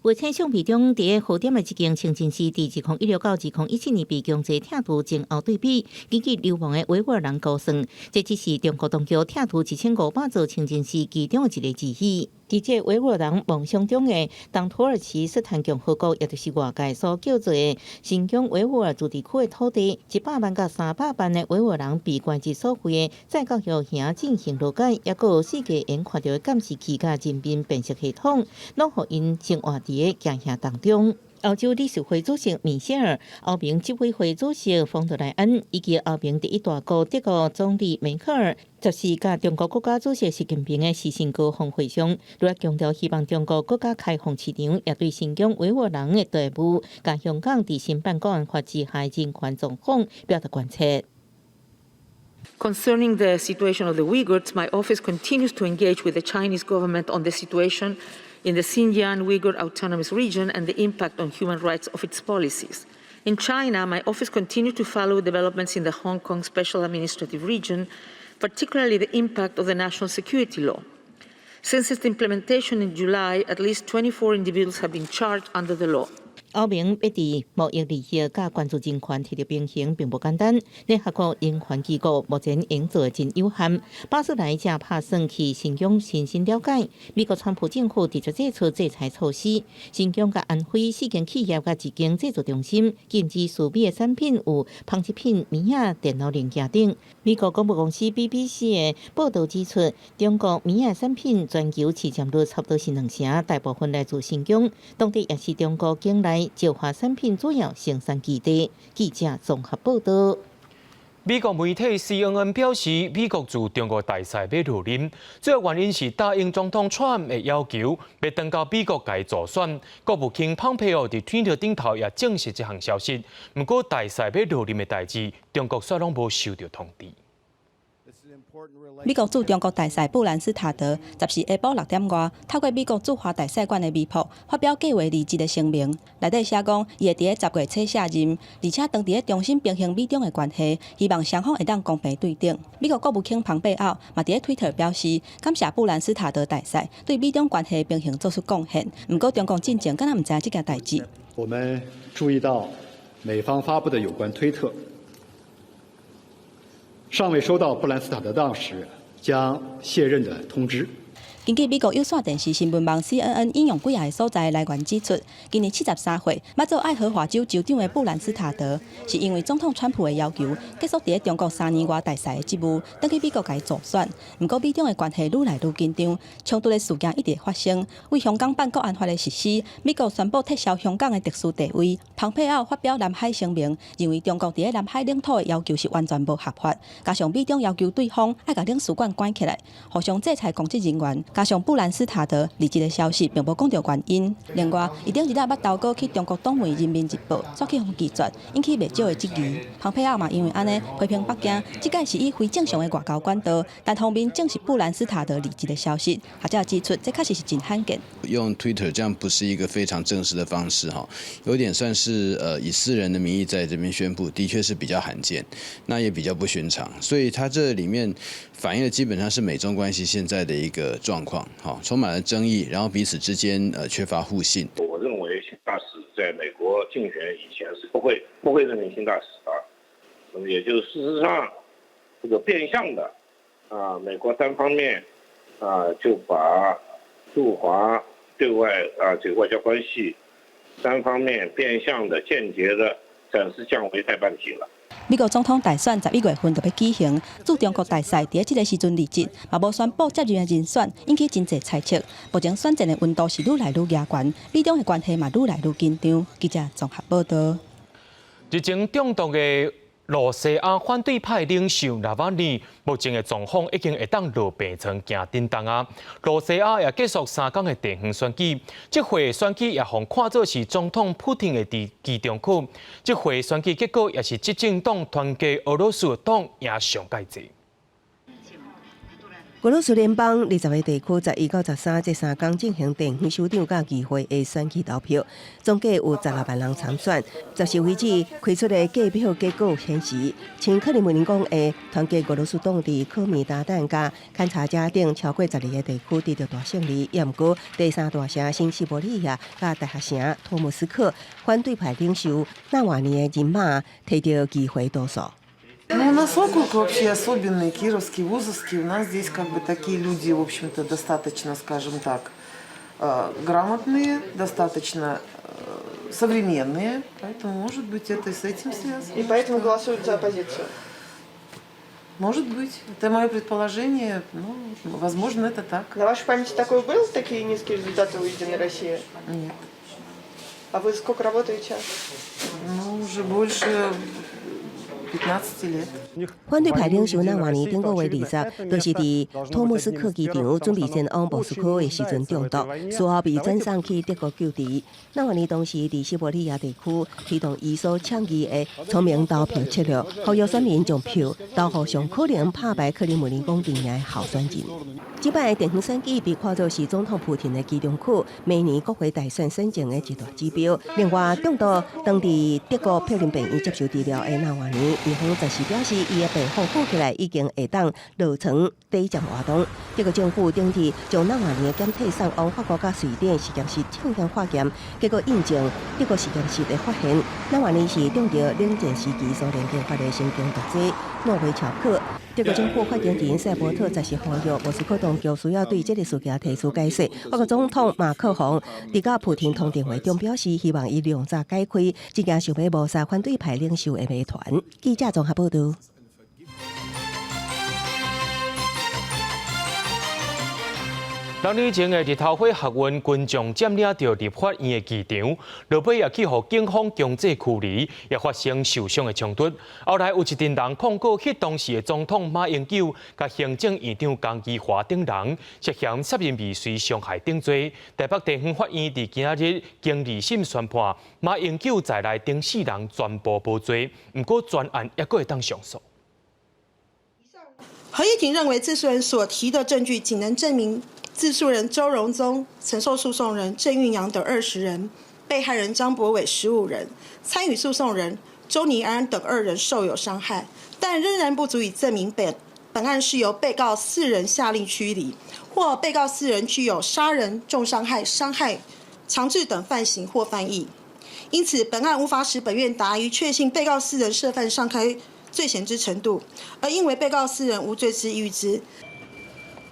衛星相片中，佇個和點的一間清真寺，佇2016到2017年被強制拆除前後對比，根據流亡的維吾爾人估算，這只是中國當局拆除1500座清真寺其中的一個而已。佇這維吾爾人夢想中的東土耳其斯坦共和國，也就是外界所叫做的新疆維吾爾自治區的土地，100萬到300萬的維吾爾人被關佇所謂的再教育營進行勞改，抑閣有四界會看著的監視器佮人面辨識系統，攏予𪜶生活佇個驚嚇當中。歐洲理事會主席米歇爾、歐盟執委會主席馮德萊恩以及歐盟第一大國德國總理梅克爾，14佮中國國家主席習近平的視訊高峰會上，除了強調希望中國閣較開放市場，也對新疆維吾爾人的待遇、佮香港佇新版國安法之下的人權狀況表達關切。 Concerning the situation of the Uyghurs, my office continues to engage with the Chinese government on the situation in the Xinjiang Uyghur Autonomous Region and the impact on human rights of its policies. In China, my office continues to follow developments in the Hong Kong Special Administrative Region, particularly the impact of the national security law. Since its implementation in July, at least 24 individuals have been charged under the law. 歐盟欲佇貿易利益佮關注人權取得平衡並無簡單。聯合國人權機構目前能做的真有限。巴斯萊正拍算去新疆親身了解。美國川普政府直接祭出制裁措施，新疆佮安徽四間企業佮一間製造中心禁止輸美的產品有紡織品、棉仔、電腦零件等。美國廣播公司 BBC 的報導指出，中國棉仔產品全球市佔率差不多是2成，大部分來自新疆，當地也是中國境內石化產品主要生產基地。記者綜合報導。美國媒體 CNN 表示，美國駐中國大使欲落任，主要原因是答應總統川普的要求，欲轉到美國共助選。國務卿蓬佩奧佇推特頂頭也證實這項消息。毋過，大使欲落任的代誌，中國煞攏無收著通知。美國駐中國大使布蘭斯塔德14下晡6點外，透過美國駐華大使館的微博發表計劃離職的聲明，內底寫講，伊會佇咧10月初卸任，而且當佇咧重新平衡美中的關係，希望雙方會當公平對等。美國國務卿蓬佩奧嘛佇咧推特表示，感謝布蘭斯塔德大使對美中關係平衡做出貢獻。毋過中共進前敢若毋知這件代誌。我們注意到美方發布的有關推特。尚未收到布蘭斯塔德大使將卸任的通知。根據美國有線電視新聞網 CNN 引用幾个所在來源指出，今年73歲，捌做愛荷華州州長的布蘭斯塔德，是因為總統川普的要求，結束佇咧中國3年外大使的職務，轉去美國共助選。毋過美中的關係愈來愈緊張，衝突的事件一直發生。為香港版國安法的實施，美國宣布撤銷香港的特殊地位。蓬佩奧發表南海聲明，認為中國佇咧南海領土的要求是完全無合法，加上美中要求對方愛共領事館關起來，互相制裁公職人員，加上布蘭斯塔德離職的消息，並無講著原因。另外，伊頂日仔捌投稿去中國黨媒《人民日報》，煞去予拒絕，引起袂少的質疑。蓬佩奧嘛因為按呢批評北京，這擺是以非正常的外交管道，單方面證實布蘭斯塔德離職的消息。學者指出，這確實是真罕見。用 Twitter 這樣不是一個非常正式的方式，哈，有點算是以私人的名義在這邊宣布，的確是比較罕見，那也比較不尋常。所以它這裡面反映的基本上是美中關係現在的一個狀況，哈，充滿了爭議，然後彼此之間缺乏互信。我認為新大使在美國競選以前是不會任命新大使的，那麼也就是事實上，這個變相的啊，美國單方面啊就把駐華對外啊這個外交關係單方面變相的間接的暫時降為代辦體了。美國總統大選11月份就欲舉行，駐中國大使佇這个時陣離職，嘛無宣布接任的人選，引起真濟猜測。目前選戰的溫度是愈來愈懸懸，美中的關係嘛愈來愈緊張。記者綜合報道。日前中毒的羅西亞反對派領袖納瓦尼，目前的狀況已經會當落病床行振動啊。羅西亞也結束3工的地方選舉，這回選舉也予看做是總統普丁的期中考。這回選舉結果也是執政黨團結俄羅斯黨贏上蓋濟。俄羅斯聯邦20个地區11到13這3工進行地方首長佮議會的選舉投票，總計有16萬人參選。十四為止開出的計票結果顯示，親克里姆林宮的團結俄羅斯黨佇科米達丹佮堪察加等超過12个地區得著大勝利。也毋過第三大城新西伯利亞佮大學城托姆斯克反對派領袖納瓦尼的人馬提著議會多數。 Ну, у нас округ вообще особенный, Кировский, вузовский. У нас здесь как бы такие люди, в общем-то, достаточно, скажем так, грамотные, достаточно современные. Поэтому, может быть, это и с этим связано. И поэтому голосуют за оппозицию? Может быть. Это мое предположение. Ну, возможно, это так. На вашей памяти такое было, такие низкие результаты у «Единой России»? Нет. А вы сколько работаете? Ну, уже больше 15 лет. 反對派領袖納瓦尼頂個月20，就是佇托姆斯克機場準備前往莫斯科的時陣中毒，事後被轉送去德國救治。納瓦尼當時佇西伯利亞地區推動伊所倡議的聰明投票策略，呼籲選民將票投予上可能拍敗克里姆林宮陣營的候選人。這擺地方選舉被看作是總統普廷的期中考，明年國會大選選情的一大指標。另外，中毒當佇德國柏林病院接受治療的納瓦尼，院方十四表示，伊的病況好起來，已經會當落床抵站活動。德國政府頂日將納瓦尼的檢體送往法國佮瑞典實驗室進行化驗，結果印證德國實驗室的發現，納瓦尼是中著冷戰時期蘇聯研發的神經毒劑諾維喬克。德國政府發言人塞伯特十四呼籲莫斯科當局需要對這个事件提出解釋。法國總統馬克宏佇佮普廷通電話中表示，希望伊量早解開這件想欲謀殺反對派領袖的謎團。記者綜合報道。6年前的日頭花學運群眾佔領著立法院的機場，落尾也去予警方強制驅離，也發生受傷的衝突。後來有一陣人控告彼當時的總統馬英九、佮行政院長江宜樺等人涉嫌殺人未遂、傷害等罪。台北地方法院佇今仔日經二審宣判，馬英九在內等四人全部無罪，毋過全案猶閣會當上訴。合議庭認為，自訴人所提的證據僅能證明自訴人周榮宗、承受訴訟人鄭運楊等20人，被害人張柏偉15人，參與訴訟人周寧安等二人受有傷害，但仍然不足以證明本案是由被告四人下令驅離，或被告四人具有殺人、重傷害、傷害、強制等犯行或犯意。因此，本案無法使本院達於確信被告四人涉犯上開罪嫌之程度，而應為被告四人無罪之預知。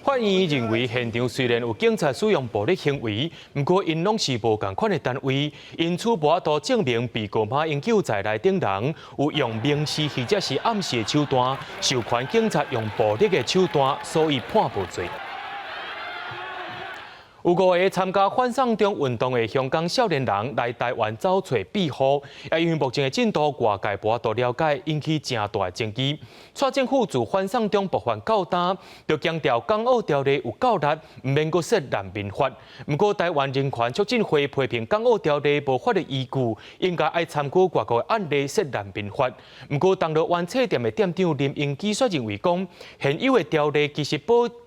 法院認為，現場雖然有警察使用暴力行為，毋過𪜶攏是無仝款的單位，因此無法度證明被告馬英九在內等人有用明示或者是暗示的手段授權警察用暴力的手段，所以判無罪。有五个參加反送中運動的香港少年人來台灣走揣庇護，也因為目前的進度外界無法度了解，引起誠大的爭議。蔡政府自反送中爆發到今，就強調港澳條例有夠力，毋免閣設難民法。毋過台灣人權促進會批評港澳條例無法律依據，應該愛參考外國的案例設難民法。毋過銅鑼灣冊店的店長林英基卻認為講，現有的條例其實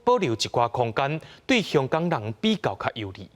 保留一寡空間，對香港人比較較有利。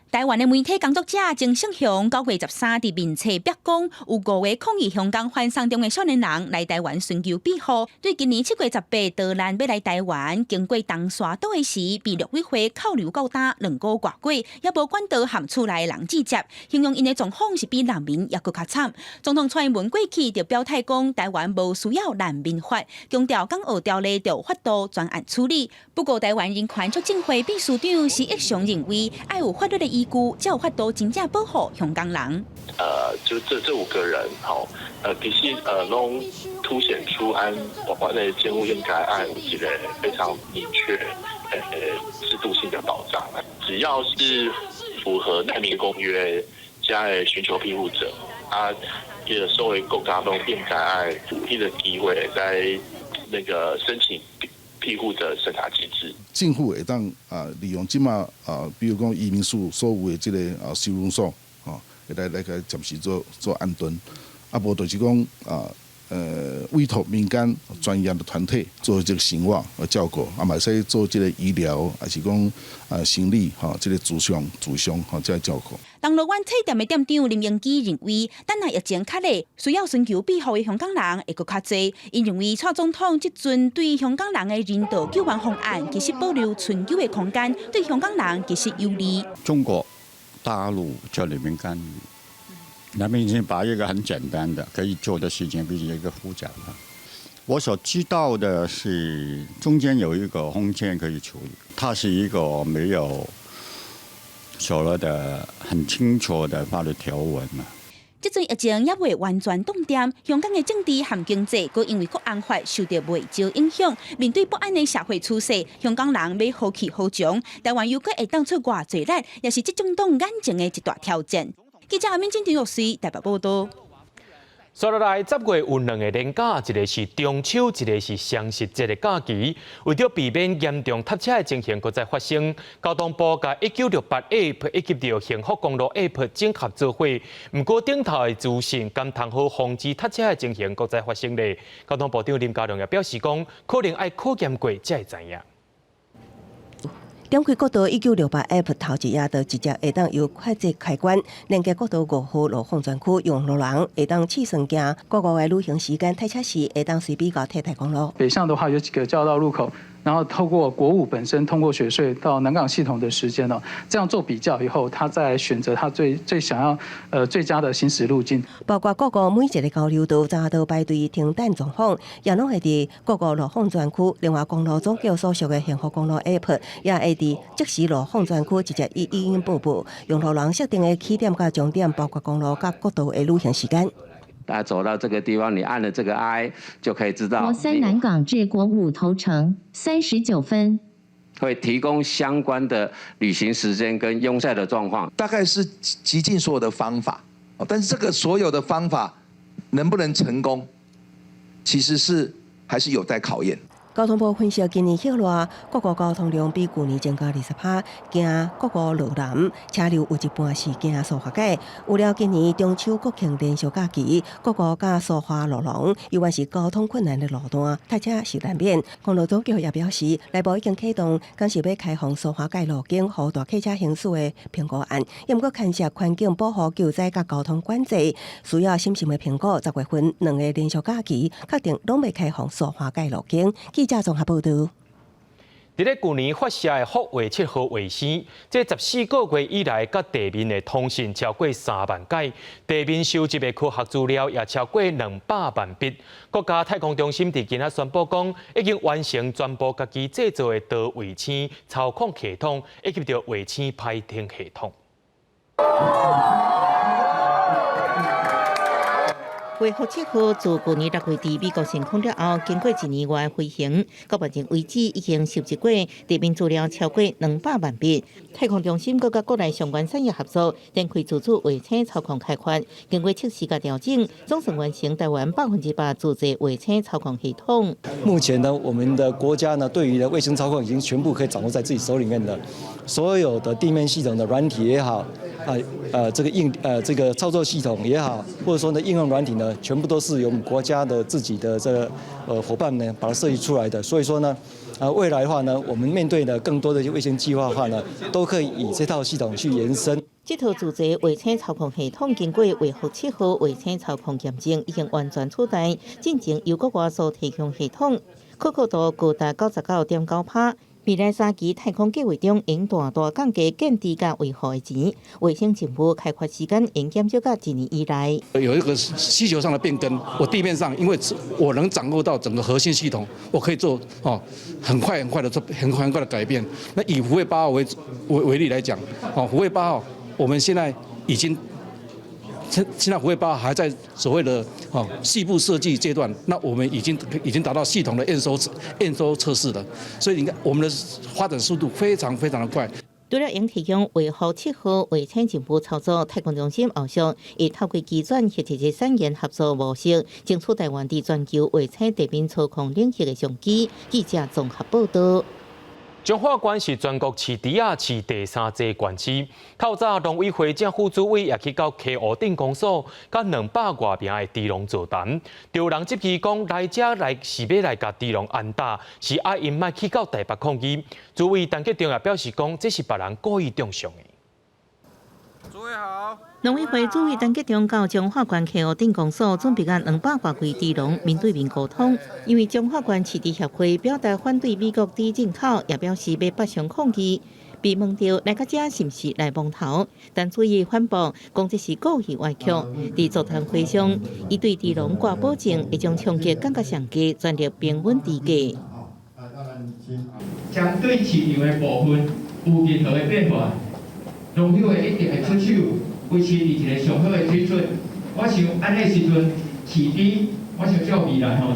台灣的媒體工作者曾勝雄9月13佇面冊白講，有五個抗議香港反送中的少年人來台灣尋求庇護。對今年7月18逃難欲來台灣，經過東沙島的時，被陸委會扣留到今2個外過，也無管道含厝內的人接觸，形容𪜶的狀況是比難民猶閣較慘。總統蔡英文過去就表態講，台灣無需要難民法，強調港澳條例著有法度專案處理。不過，台灣人權促進會秘書長施逸翔認為，愛有法律的依據，才有法度真正保護香港人。就這五個人，吼，其實攏凸顯出按我們的政府應該愛有一個非常明確制度性的保障。只要是符合難民公約加的尋求庇護者，啊，這個所有國家攏應該愛有彼個機會在那個申請庇護的審查機制。政府會當啊利用這馬啊，比如講移民署所有的這个啊收容所，吼，來來暫時做安頓，啊無就是講啊委託民間專業的團體做這个生活和照顧，啊嘛會使做這个醫療，抑是講啊心理吼，這个諮商諮商吼，這个照顧。銅鑼灣冊店的店長林英基認為，等下疫情較咧，需要尋求庇護的香港人會閣較濟。𪜶認為，蔡總統這陣對香港人的人道救援方案，其實保留存留的空間，對香港人其實有利。中國大陸在裡面干預，那麼已經把一個很簡單的可以做的事情變成一個複雜的。我所知道的是，中間有一個空間可以處理，它是一個沒有所謂的很清楚的法律條文嘛。這陣疫情猶未完全凍定，香港的政治和經濟，閣因為國安法受著袂少影響。面對不安的社會趨勢，香港人欲何去何從？台灣又閣會當出偌濟力，也是這總統眼前的一大挑戰。記者阿敏、張玉穗台北報導。煞落來，10月有兩个連假，一個是中秋，一个是雙十節的假期。為著避免嚴重塞車的情形閣再發生，交通部共1968 App 以及著幸福公路 App 整合做伙。毋過頂頭的資訊敢通好防止塞車的情形閣再發生咧？交通部長林佳龍也表示講，可能愛考驗過才會知影。點開國道1968 App 頭一頁就直接會當由快捷開關連接國道5號路況專區，用路人會當試算行各個的旅行時間，塞車時會當隨比較替代公路。北向的話有幾個交道路口，然後透過國五本身通過雪隧到南港系統的時間哦，這樣做比較以後，他再選擇他最最想要最佳的行駛路徑。包括各個每一个交流道閘道排隊停等狀況，也攏會佇各個路況專區。另外，公路總局所屬的幸福公路 App 也會佇即時路況專區直接以語音報報，用路人設定的起點佮終點，包括公路佮國道的旅行時間。大家走到這個地方，你按了這個 I 就可以知道。國三南港至國五頭城39分。會提供相關的旅行時間跟擁塞的狀況。大概是極盡所有的方法，但是這個所有的方法能不能成功，其實是還是有待考驗。交通部分析，今年歇熱，各國交通量比舊年增加20%，經國五路南車流有一半是經蘇花改。有了今年中秋國慶連續假期，國五佮蘇花路廊，猶原是交通困難的路段，塞車是難免。公路總局也表示，內部已經啟動，講是欲開放蘇花改路徑，予大客車行駛的評估案，也毋過牽涉環境保護、救災佮交通管制，需要審慎的評估。10月份兩个連續假期，確定攏欲開放蘇花改路徑。記者綜合報導。佇咧舊年發射的福衛七號衛星，這14個月以來，佮地面的通訊超過3萬擺，地面收集的科學資料也超過200萬筆。國家太空中心佇今仔宣布講，已經完成全部家己製造的多衛星操控系統，以及著衛星排程系統。衛福七號自舊年6月佇美國升空了後，經過一年外飛行，到目前為止已經收集過地面資料超過200萬筆。太空中心閣佮國內相關產業合作，展開自主衛星操控開發。經過測試佮調整，總算完成台灣100%自製衛星操控系統。目前呢，我們的國家呢，對於的衛星操控已經全部可以掌握在自己手裡面的，所有的地面系統的軟體也好，啊這個應這個操作系統也好，或者說呢應用軟體呢，全部都是由我們國家的自己的這個夥伴呢，把它設計出來的。所以說呢，啊未來的話呢，我們面對的更多的衛星計劃的話呢，都可以以這套系統去延伸。這套自製衛星操控系統經過衛福七號衛星操控驗證，已經完全取代進前由國外所提供系統，可靠度高達99.9%。未來三期太空計劃中，會大大降低建置佮維護的錢，衛星任務開發時間會減少到一年以內。有一個需求上的變更，我地面上因為我能掌握到整個核心系統，我可以做哦很快很快的做很快很快的改變。那以福衛八號為例來講，哦福衛八號，我們現在已經現在福衛八號還在所謂的哦細部設計階段，那我們已經達到系統的驗收測試了，所以你看我們的發展速度非常非常的快。除了會提供衛福七號衛星任務操作，太空中心後續會透過機轉或者是產研合作模式，爭取台灣佇全球衛星地面操控領域的商機。記者綜合報道。彰化縣是全國飼豬仔飼第三濟縣市。透早農委會正副主委也去到溪湖鎮公所，佮200外名的豬農座談。有人質疑講來遮來是欲來共豬農按打，是愛𪜶莫去到台北抗議。主委陳吉仲也表示講，這是別人故意中傷的。主委好。農委會主委陳吉仲到彰化縣溪湖鎮公所，準備佮200外位豬農面對面溝通。因為彰化縣飼豬協會表達反對美國豬進口，也表示欲北上抗議。被問到來到遮是毋是來摸頭，陳主委反駁講這是故意歪曲。佇座談會上，伊對豬農掛保證，會將衝擊降到上低，全力平穩豬價。針對市場的部分有任何的變化，農委會一定會出手維持佇一个上好的水準。我想按呢時陣飼豬，我想照未來吼。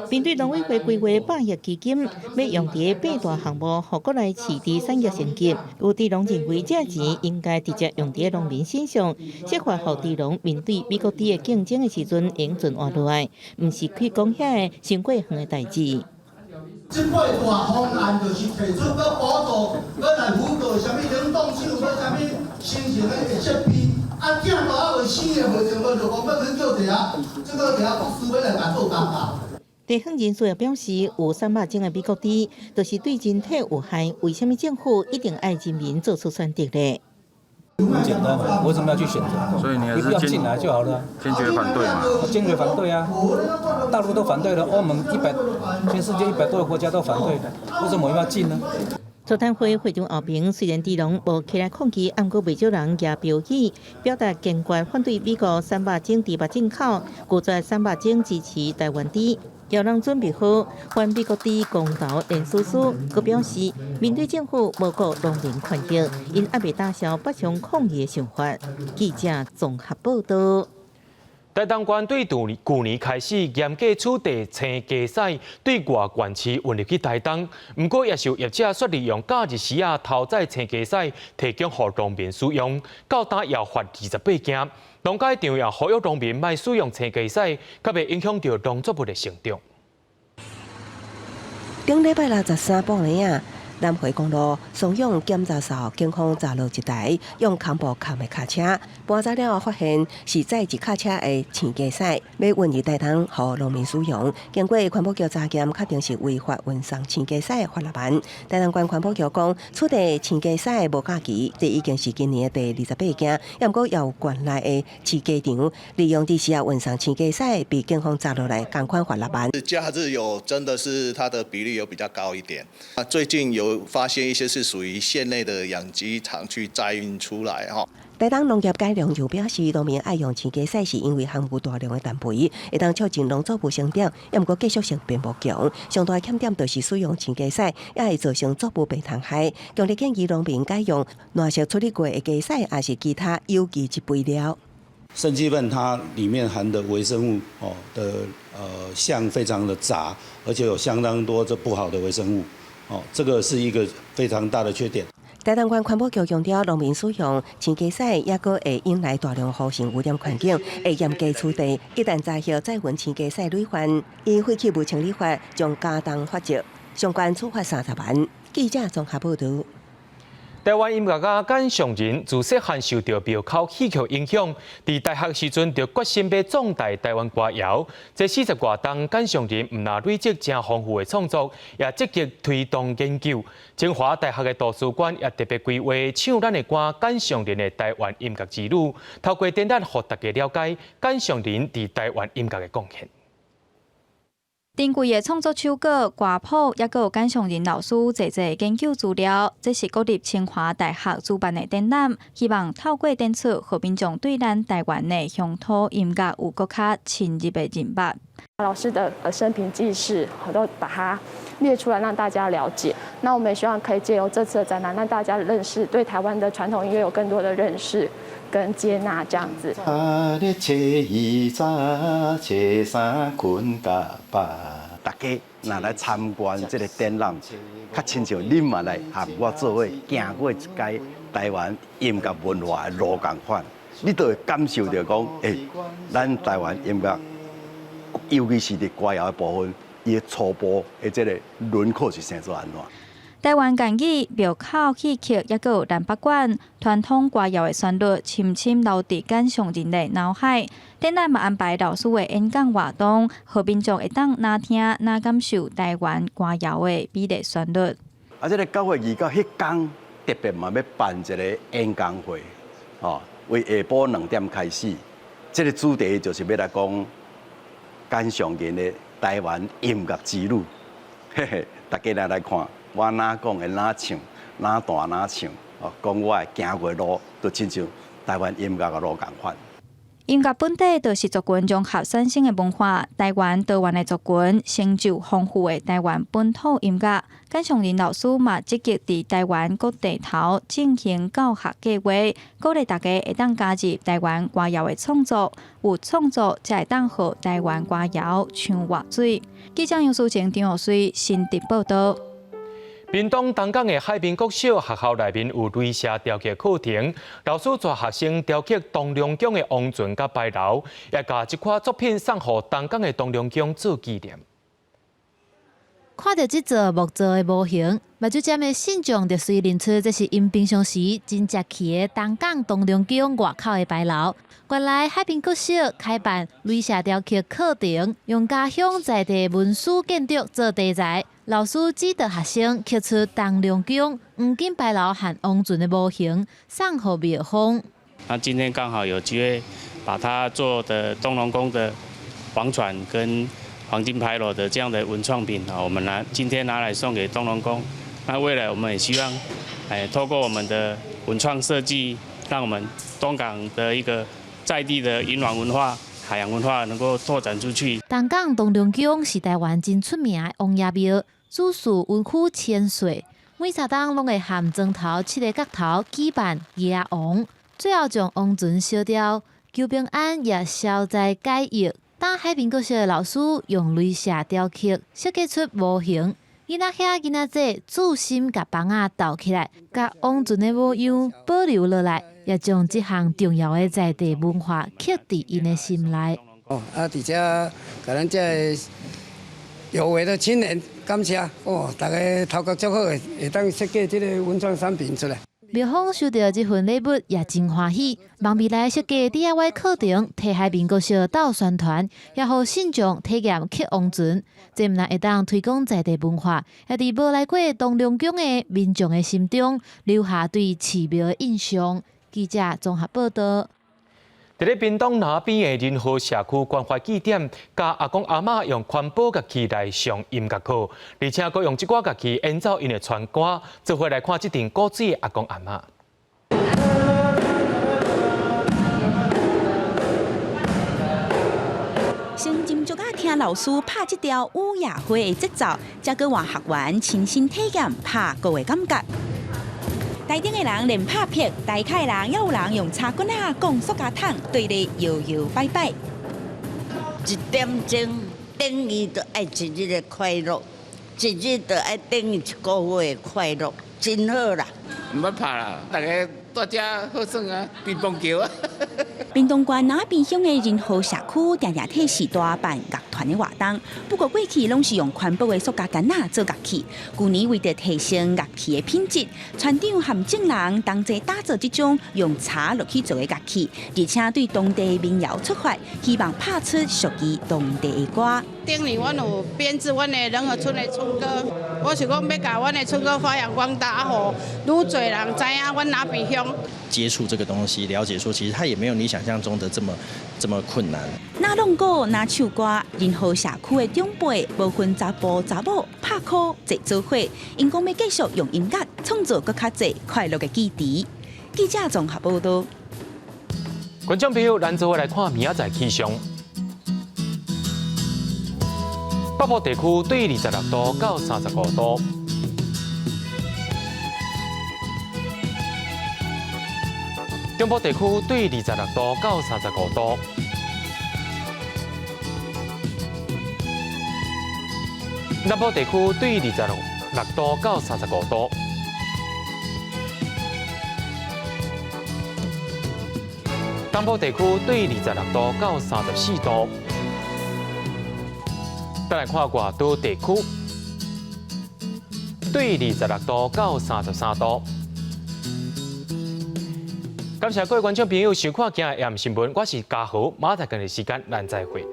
面對農委會規劃100億基金，欲用佇八大項目，予國內飼豬產業升級。有豬農認為，這錢應該直接用佇農民身上，設法予豬農面對美國豬的競爭的時陣，會存活落來，毋是去講遐个傷過遠的代誌。這八大方案就是提出欲補助，欲來輔導啥物冷凍廠，欲啥物新型的設備。啊，囝都猶未生的，袂成無就講欲去叫一下，這個一下公司欲來共做擔保。地方人士也表示，有300種的美國豬，就是對人體有害。為什麼政府一定愛人民做出選擇呢？很簡單嘛，為什麼要去選擇？所以你你不要進來就好了。堅決反對嘛？堅決反對啊！大陸都反對了，歐盟一百，全世界100多個國家都反對，為什麼我要進呢？座談會會場後邊，雖然豬農無起來抗議，毋過袂少人舉標語，表達堅決反對美國300種豬肉進口，拒絕300種支持台灣豬。有人準備好反美國豬公投連署書，閣表示面對政府無顧農民權益，𪜶猶未打消北上抗議的想法。記者綜合報道。台東縣對舊年開始嚴格取締青雞屎對外縣市運入去台東，毋過也是有業者煞利用假日時仔偷載青雞屎，提供予農民使用，到今也罰28件。農改場也呼籲農民莫使用青雞屎，較袂影響著農作物的成長。頂禮拜六13晡暝仔，南迴公路松勇檢查哨警方查落一台用空布崁的卡車，盤查了後發現是載一卡車的青雞屎，欲運入台東予農民使用。經過環保局查驗，確定是違法運送青雞屎罰6萬。台東縣環保局講，取締青雞屎無假期，這已經是今年的第28件。毋過也有縣內的飼雞場利用佇時仔運送青雞屎，被警方查落來，仝款罰六萬。假日有真的是它的比例有比較高一點。啊，最近有發現一些是屬於縣內的養雞場去載運出來哈。台東農業改良場表示，農民愛用青雞屎是因為含有大量的氮肥，會當促進農作物生長，毋過繼續性並無強。上大的欠點就是使用青雞屎，也會造成作物病蟲害。強烈建議農民改用爛熟處理過的雞屎，抑是其他有機質肥料。生雞糞它裡面含的微生物哦的相非常的雜，而且有相當多這不好的微生物，哦，這個是一個非常大的缺點。台東縣環保局強調，農民使用氰加糞，抑閣會引來大量合成污染環境，會嚴格處罰。一旦查獲載運氰加糞累犯，依廢棄物清理法將加重罰則，相關處罰30萬。記者綜合報導。台灣音樂家簡尚仁自細漢受著廟口戲曲影響，佇大學時陣就決心欲壯大台灣歌謠。這40外冬，簡尚仁毋但累積誠豐富的創作，也積極推動研究。清華大學的圖書館也特別規劃唱咱的歌簡尚仁的台灣音樂之旅，透過展覽，予大家了解簡尚仁佇台灣音樂的貢獻。珍貴的創作手稿、歌譜，抑閣有簡尚仁老師濟濟研究資料，這是國立清華大學主辦的展覽，希望透過展出，予民眾對咱台灣的鄉土音樂有閣較深入的認識。老師的生平記事，我都把它列出來，讓大家了解。那我們也希望可以借由這次的展覽，讓大家認識，對台灣的傳統音樂有更多的認識跟接納，這樣子。大家若來參觀這個展覽，較親像恁嘛來和我做伙行過一擺台灣音樂文化的路仝款，你就會感受著講，咱台灣音樂，尤其是佇歌謠的部分，伊的初步的這個輪廓是生做按怎？台灣諳語、廟口戲曲，抑閣有南北管傳統歌謠的旋律，深深留佇簡尚仁的腦海。展覽嘛安排老師的演講活動，予民眾會當若聽若感受台灣歌謠的美麗旋律。啊，這個9月29彼工特別嘛欲辦一個演講會，哦，為下晡2點開始，這個主題就是欲來講簡尚仁的台灣音樂之旅。嘿嘿，大家來來看。我哪講會哪唱，哪彈哪唱，哦，講我的行過路，就親像台灣音樂的路仝款。音樂本底就是族群融合產生的文化，台灣多元的族群成就豐富的台灣本土音樂。簡尚仁老師嘛積極佇台灣各地頭進行教學計劃，鼓勵大家會當加入台灣歌謠的創作，有創作才會當予台灣歌謠像活水。記者楊淑晴、張學水新竹報導。屏東東港的海濱國小學校內面有雷射雕刻課程，老師帶學生雕刻東隆宮的王船佮牌樓，也共這款作品送予東港的東隆宮做紀念。看著這座木造的模型，目睭尖的信眾就隨認出這是𪜶平常時真常去的東港東隆宮外口的牌樓。原來海濱國小開辦雷射雕刻課程，用家鄉在地文史建築做題材，老師指導學生刻出東隆宮黃金牌樓和王船的模型，送予廟方。那今天剛好有機會把他做的東隆宮的王船跟黃金牌樓的這樣的文創品啊，我們拿今天拿來送給東隆宮。那未來我們也希望，透過我們的文創設計，讓我們東港的一個在地的迎王文化、海洋文化能夠拓展出去。東港東隆宮是台灣真出名的王爺廟，主祀溫區千歲，每三冬攏會含莊頭七个角頭舉辦迎王，最後將王船燒掉，求平安也消災解厄。當海濱國小的老師用雷射雕刻設計出模型，囡仔兄囡仔姊注心共枋仔鬥起來，共王船的模樣保留落來，也將這項重要的在地文化刻佇𪜶的心內。哦，啊，佇遮共咱這个有為的青年感謝哦，逐家頭殼足好的，會當設計這个文創產品出來。廟方收著這份禮物也真歡喜，望未來設計 DIY 課程，替海濱國小鬥宣傳，也予信眾體驗刻王船，這毋但會當推廣在地文化，也佇無來過東隆宮的民眾的心中留下對寺廟的印象。記者綜合報導。佇咧屏東那邊的仁和社區關懷據點，教阿公阿嬤用環保樂器來上音樂課，而且閣用這寡樂器演奏𪜶的船歌，做伙來看這陣古錐的阿公阿嬤。先斟酌仔聽老師拍這條雨夜花的節奏，才閣換學員親身體驗拍鼓的感覺。台頂的人連拍拍，台跤的人也有人用柴棍仔講塑膠桶對咧搖搖擺擺。一點鐘等於就愛一日的快樂，一日就愛等於一個月的快樂，真好啦。毋捌拍啦，大家蹛遮好耍啊，乒乓球啊。屏東縣那邊鄉的仁和社區，定定替時大辦樂團的活動。不過過去攏是用環保的塑膠桿仔做樂器。舊年為著提升樂器的品質，村長和眾人同齊打造這種用柴落去做的樂器，而且對當地民謠出發，希望拍出屬於當地的歌。頂年阮有編製阮的仁和村的村歌，我是講欲共阮的村歌發揚光大，予愈濟人知影阮那邊鄉。接觸這個東西，了解說其實它也沒有你想象中的這麼困難。若弄鼓，若唱歌，仁和社區的長輩無分查埔查某，拍鼓坐做伙，𪜶講欲繼續用音樂創造閣較濟快樂的記憶。記者綜合報導。觀眾朋友，咱做伙來看明仔載氣象。北部地區對26度到35度。中部地區對26度到35度。南部地區對26度到35度。東部地區對26度到34度。再來看外島地區，對26度到33度。感謝各位觀眾朋友收看今日的新聞，我是嘉豪，明仔載同一時間咱再會。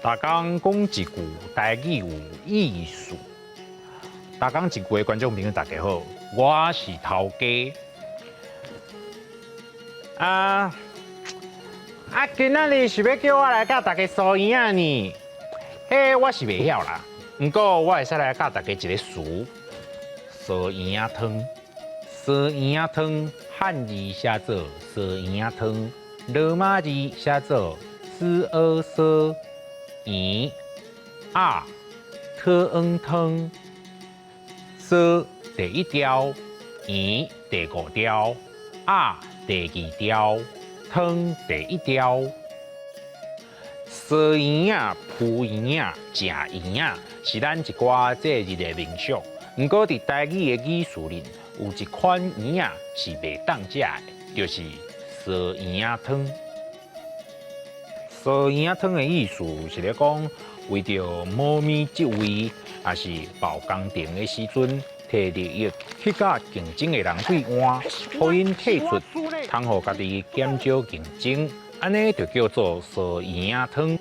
逐工講一句台語有意思。逐工一句的觀眾朋友大家好，我是頭家。啊啊，今仔日是欲叫我來教大家酥圓仔呢？彼我是袂曉啦，毋過我會使來教大家一个詞：酥圓仔湯。酥圓仔湯，漢字寫做酥圓仔湯，羅馬字寫做斯阿索圓仔特恩湯。酥第一調，圓第五調，仔第二調，湯第一調。酥圓仔、鋪圓仔、食圓仔，是咱一寡節日的民俗。毋過佇台語的語序裡，有一款圓仔是袂當食的，就是酥圓仔湯。酥圓仔湯的意思是咧講，為著某物職位，抑是報工程的時陣，提利益去佮競爭的人對換，予𪜶退出，通予家己減少競爭，按呢就叫做酥圓仔湯。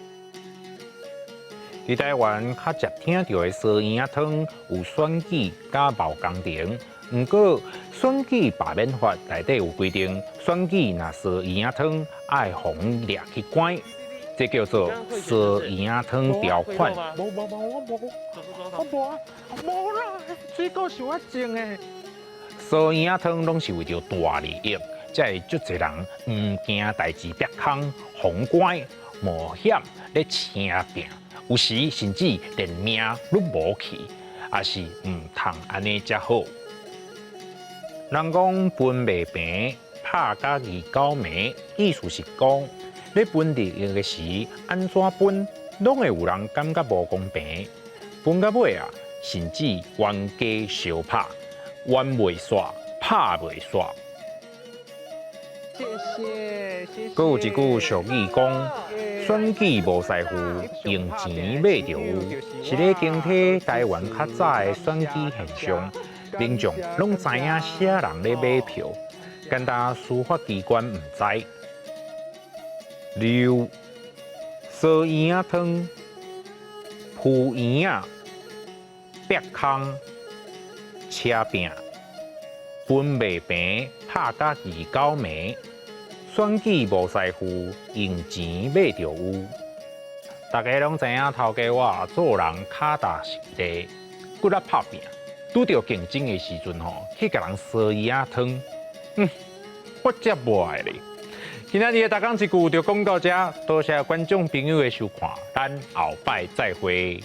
佇台灣較常聽著的酥圓仔湯有選舉佮貿工程，毋過選舉罷免法內底有規定，選舉若酥圓仔湯愛予人掠去關，這叫做酥圓仔湯條款。無無無，我無，我無啊，無啦，水果是我種的。酥圓仔湯攏是為著大利益，才會足濟人毋驚代誌煏空、封關、冒險咧晟拼，有時甚至連命攏無去，也是毋通按呢才好。人講分袂平，拍甲二九暝，意思是講，咧分利益的時，按怎分，攏會有人感覺無公平。分到尾啊，甚至冤家相拍，冤袂煞，拍袂煞。謝謝。閣有一句俗語講：選舉無師傅，用錢買就有，是咧傾聽台灣較早的選舉現象，民眾攏知影啥人咧買票，干焦司法機關毋知。六臊圓仔湯、鋪圓仔、煏空、車拚、分袂平，拍甲二九暝，選舉無師傅，用錢買就有。大家攏知影頭家我做人跤踏實地，骨力拍拚。拄著競爭的時陣吼，去共人臊圓仔湯，我才無愛咧。今仔日的逐工一句就講到這，多謝觀眾朋友的收看，咱後擺再會。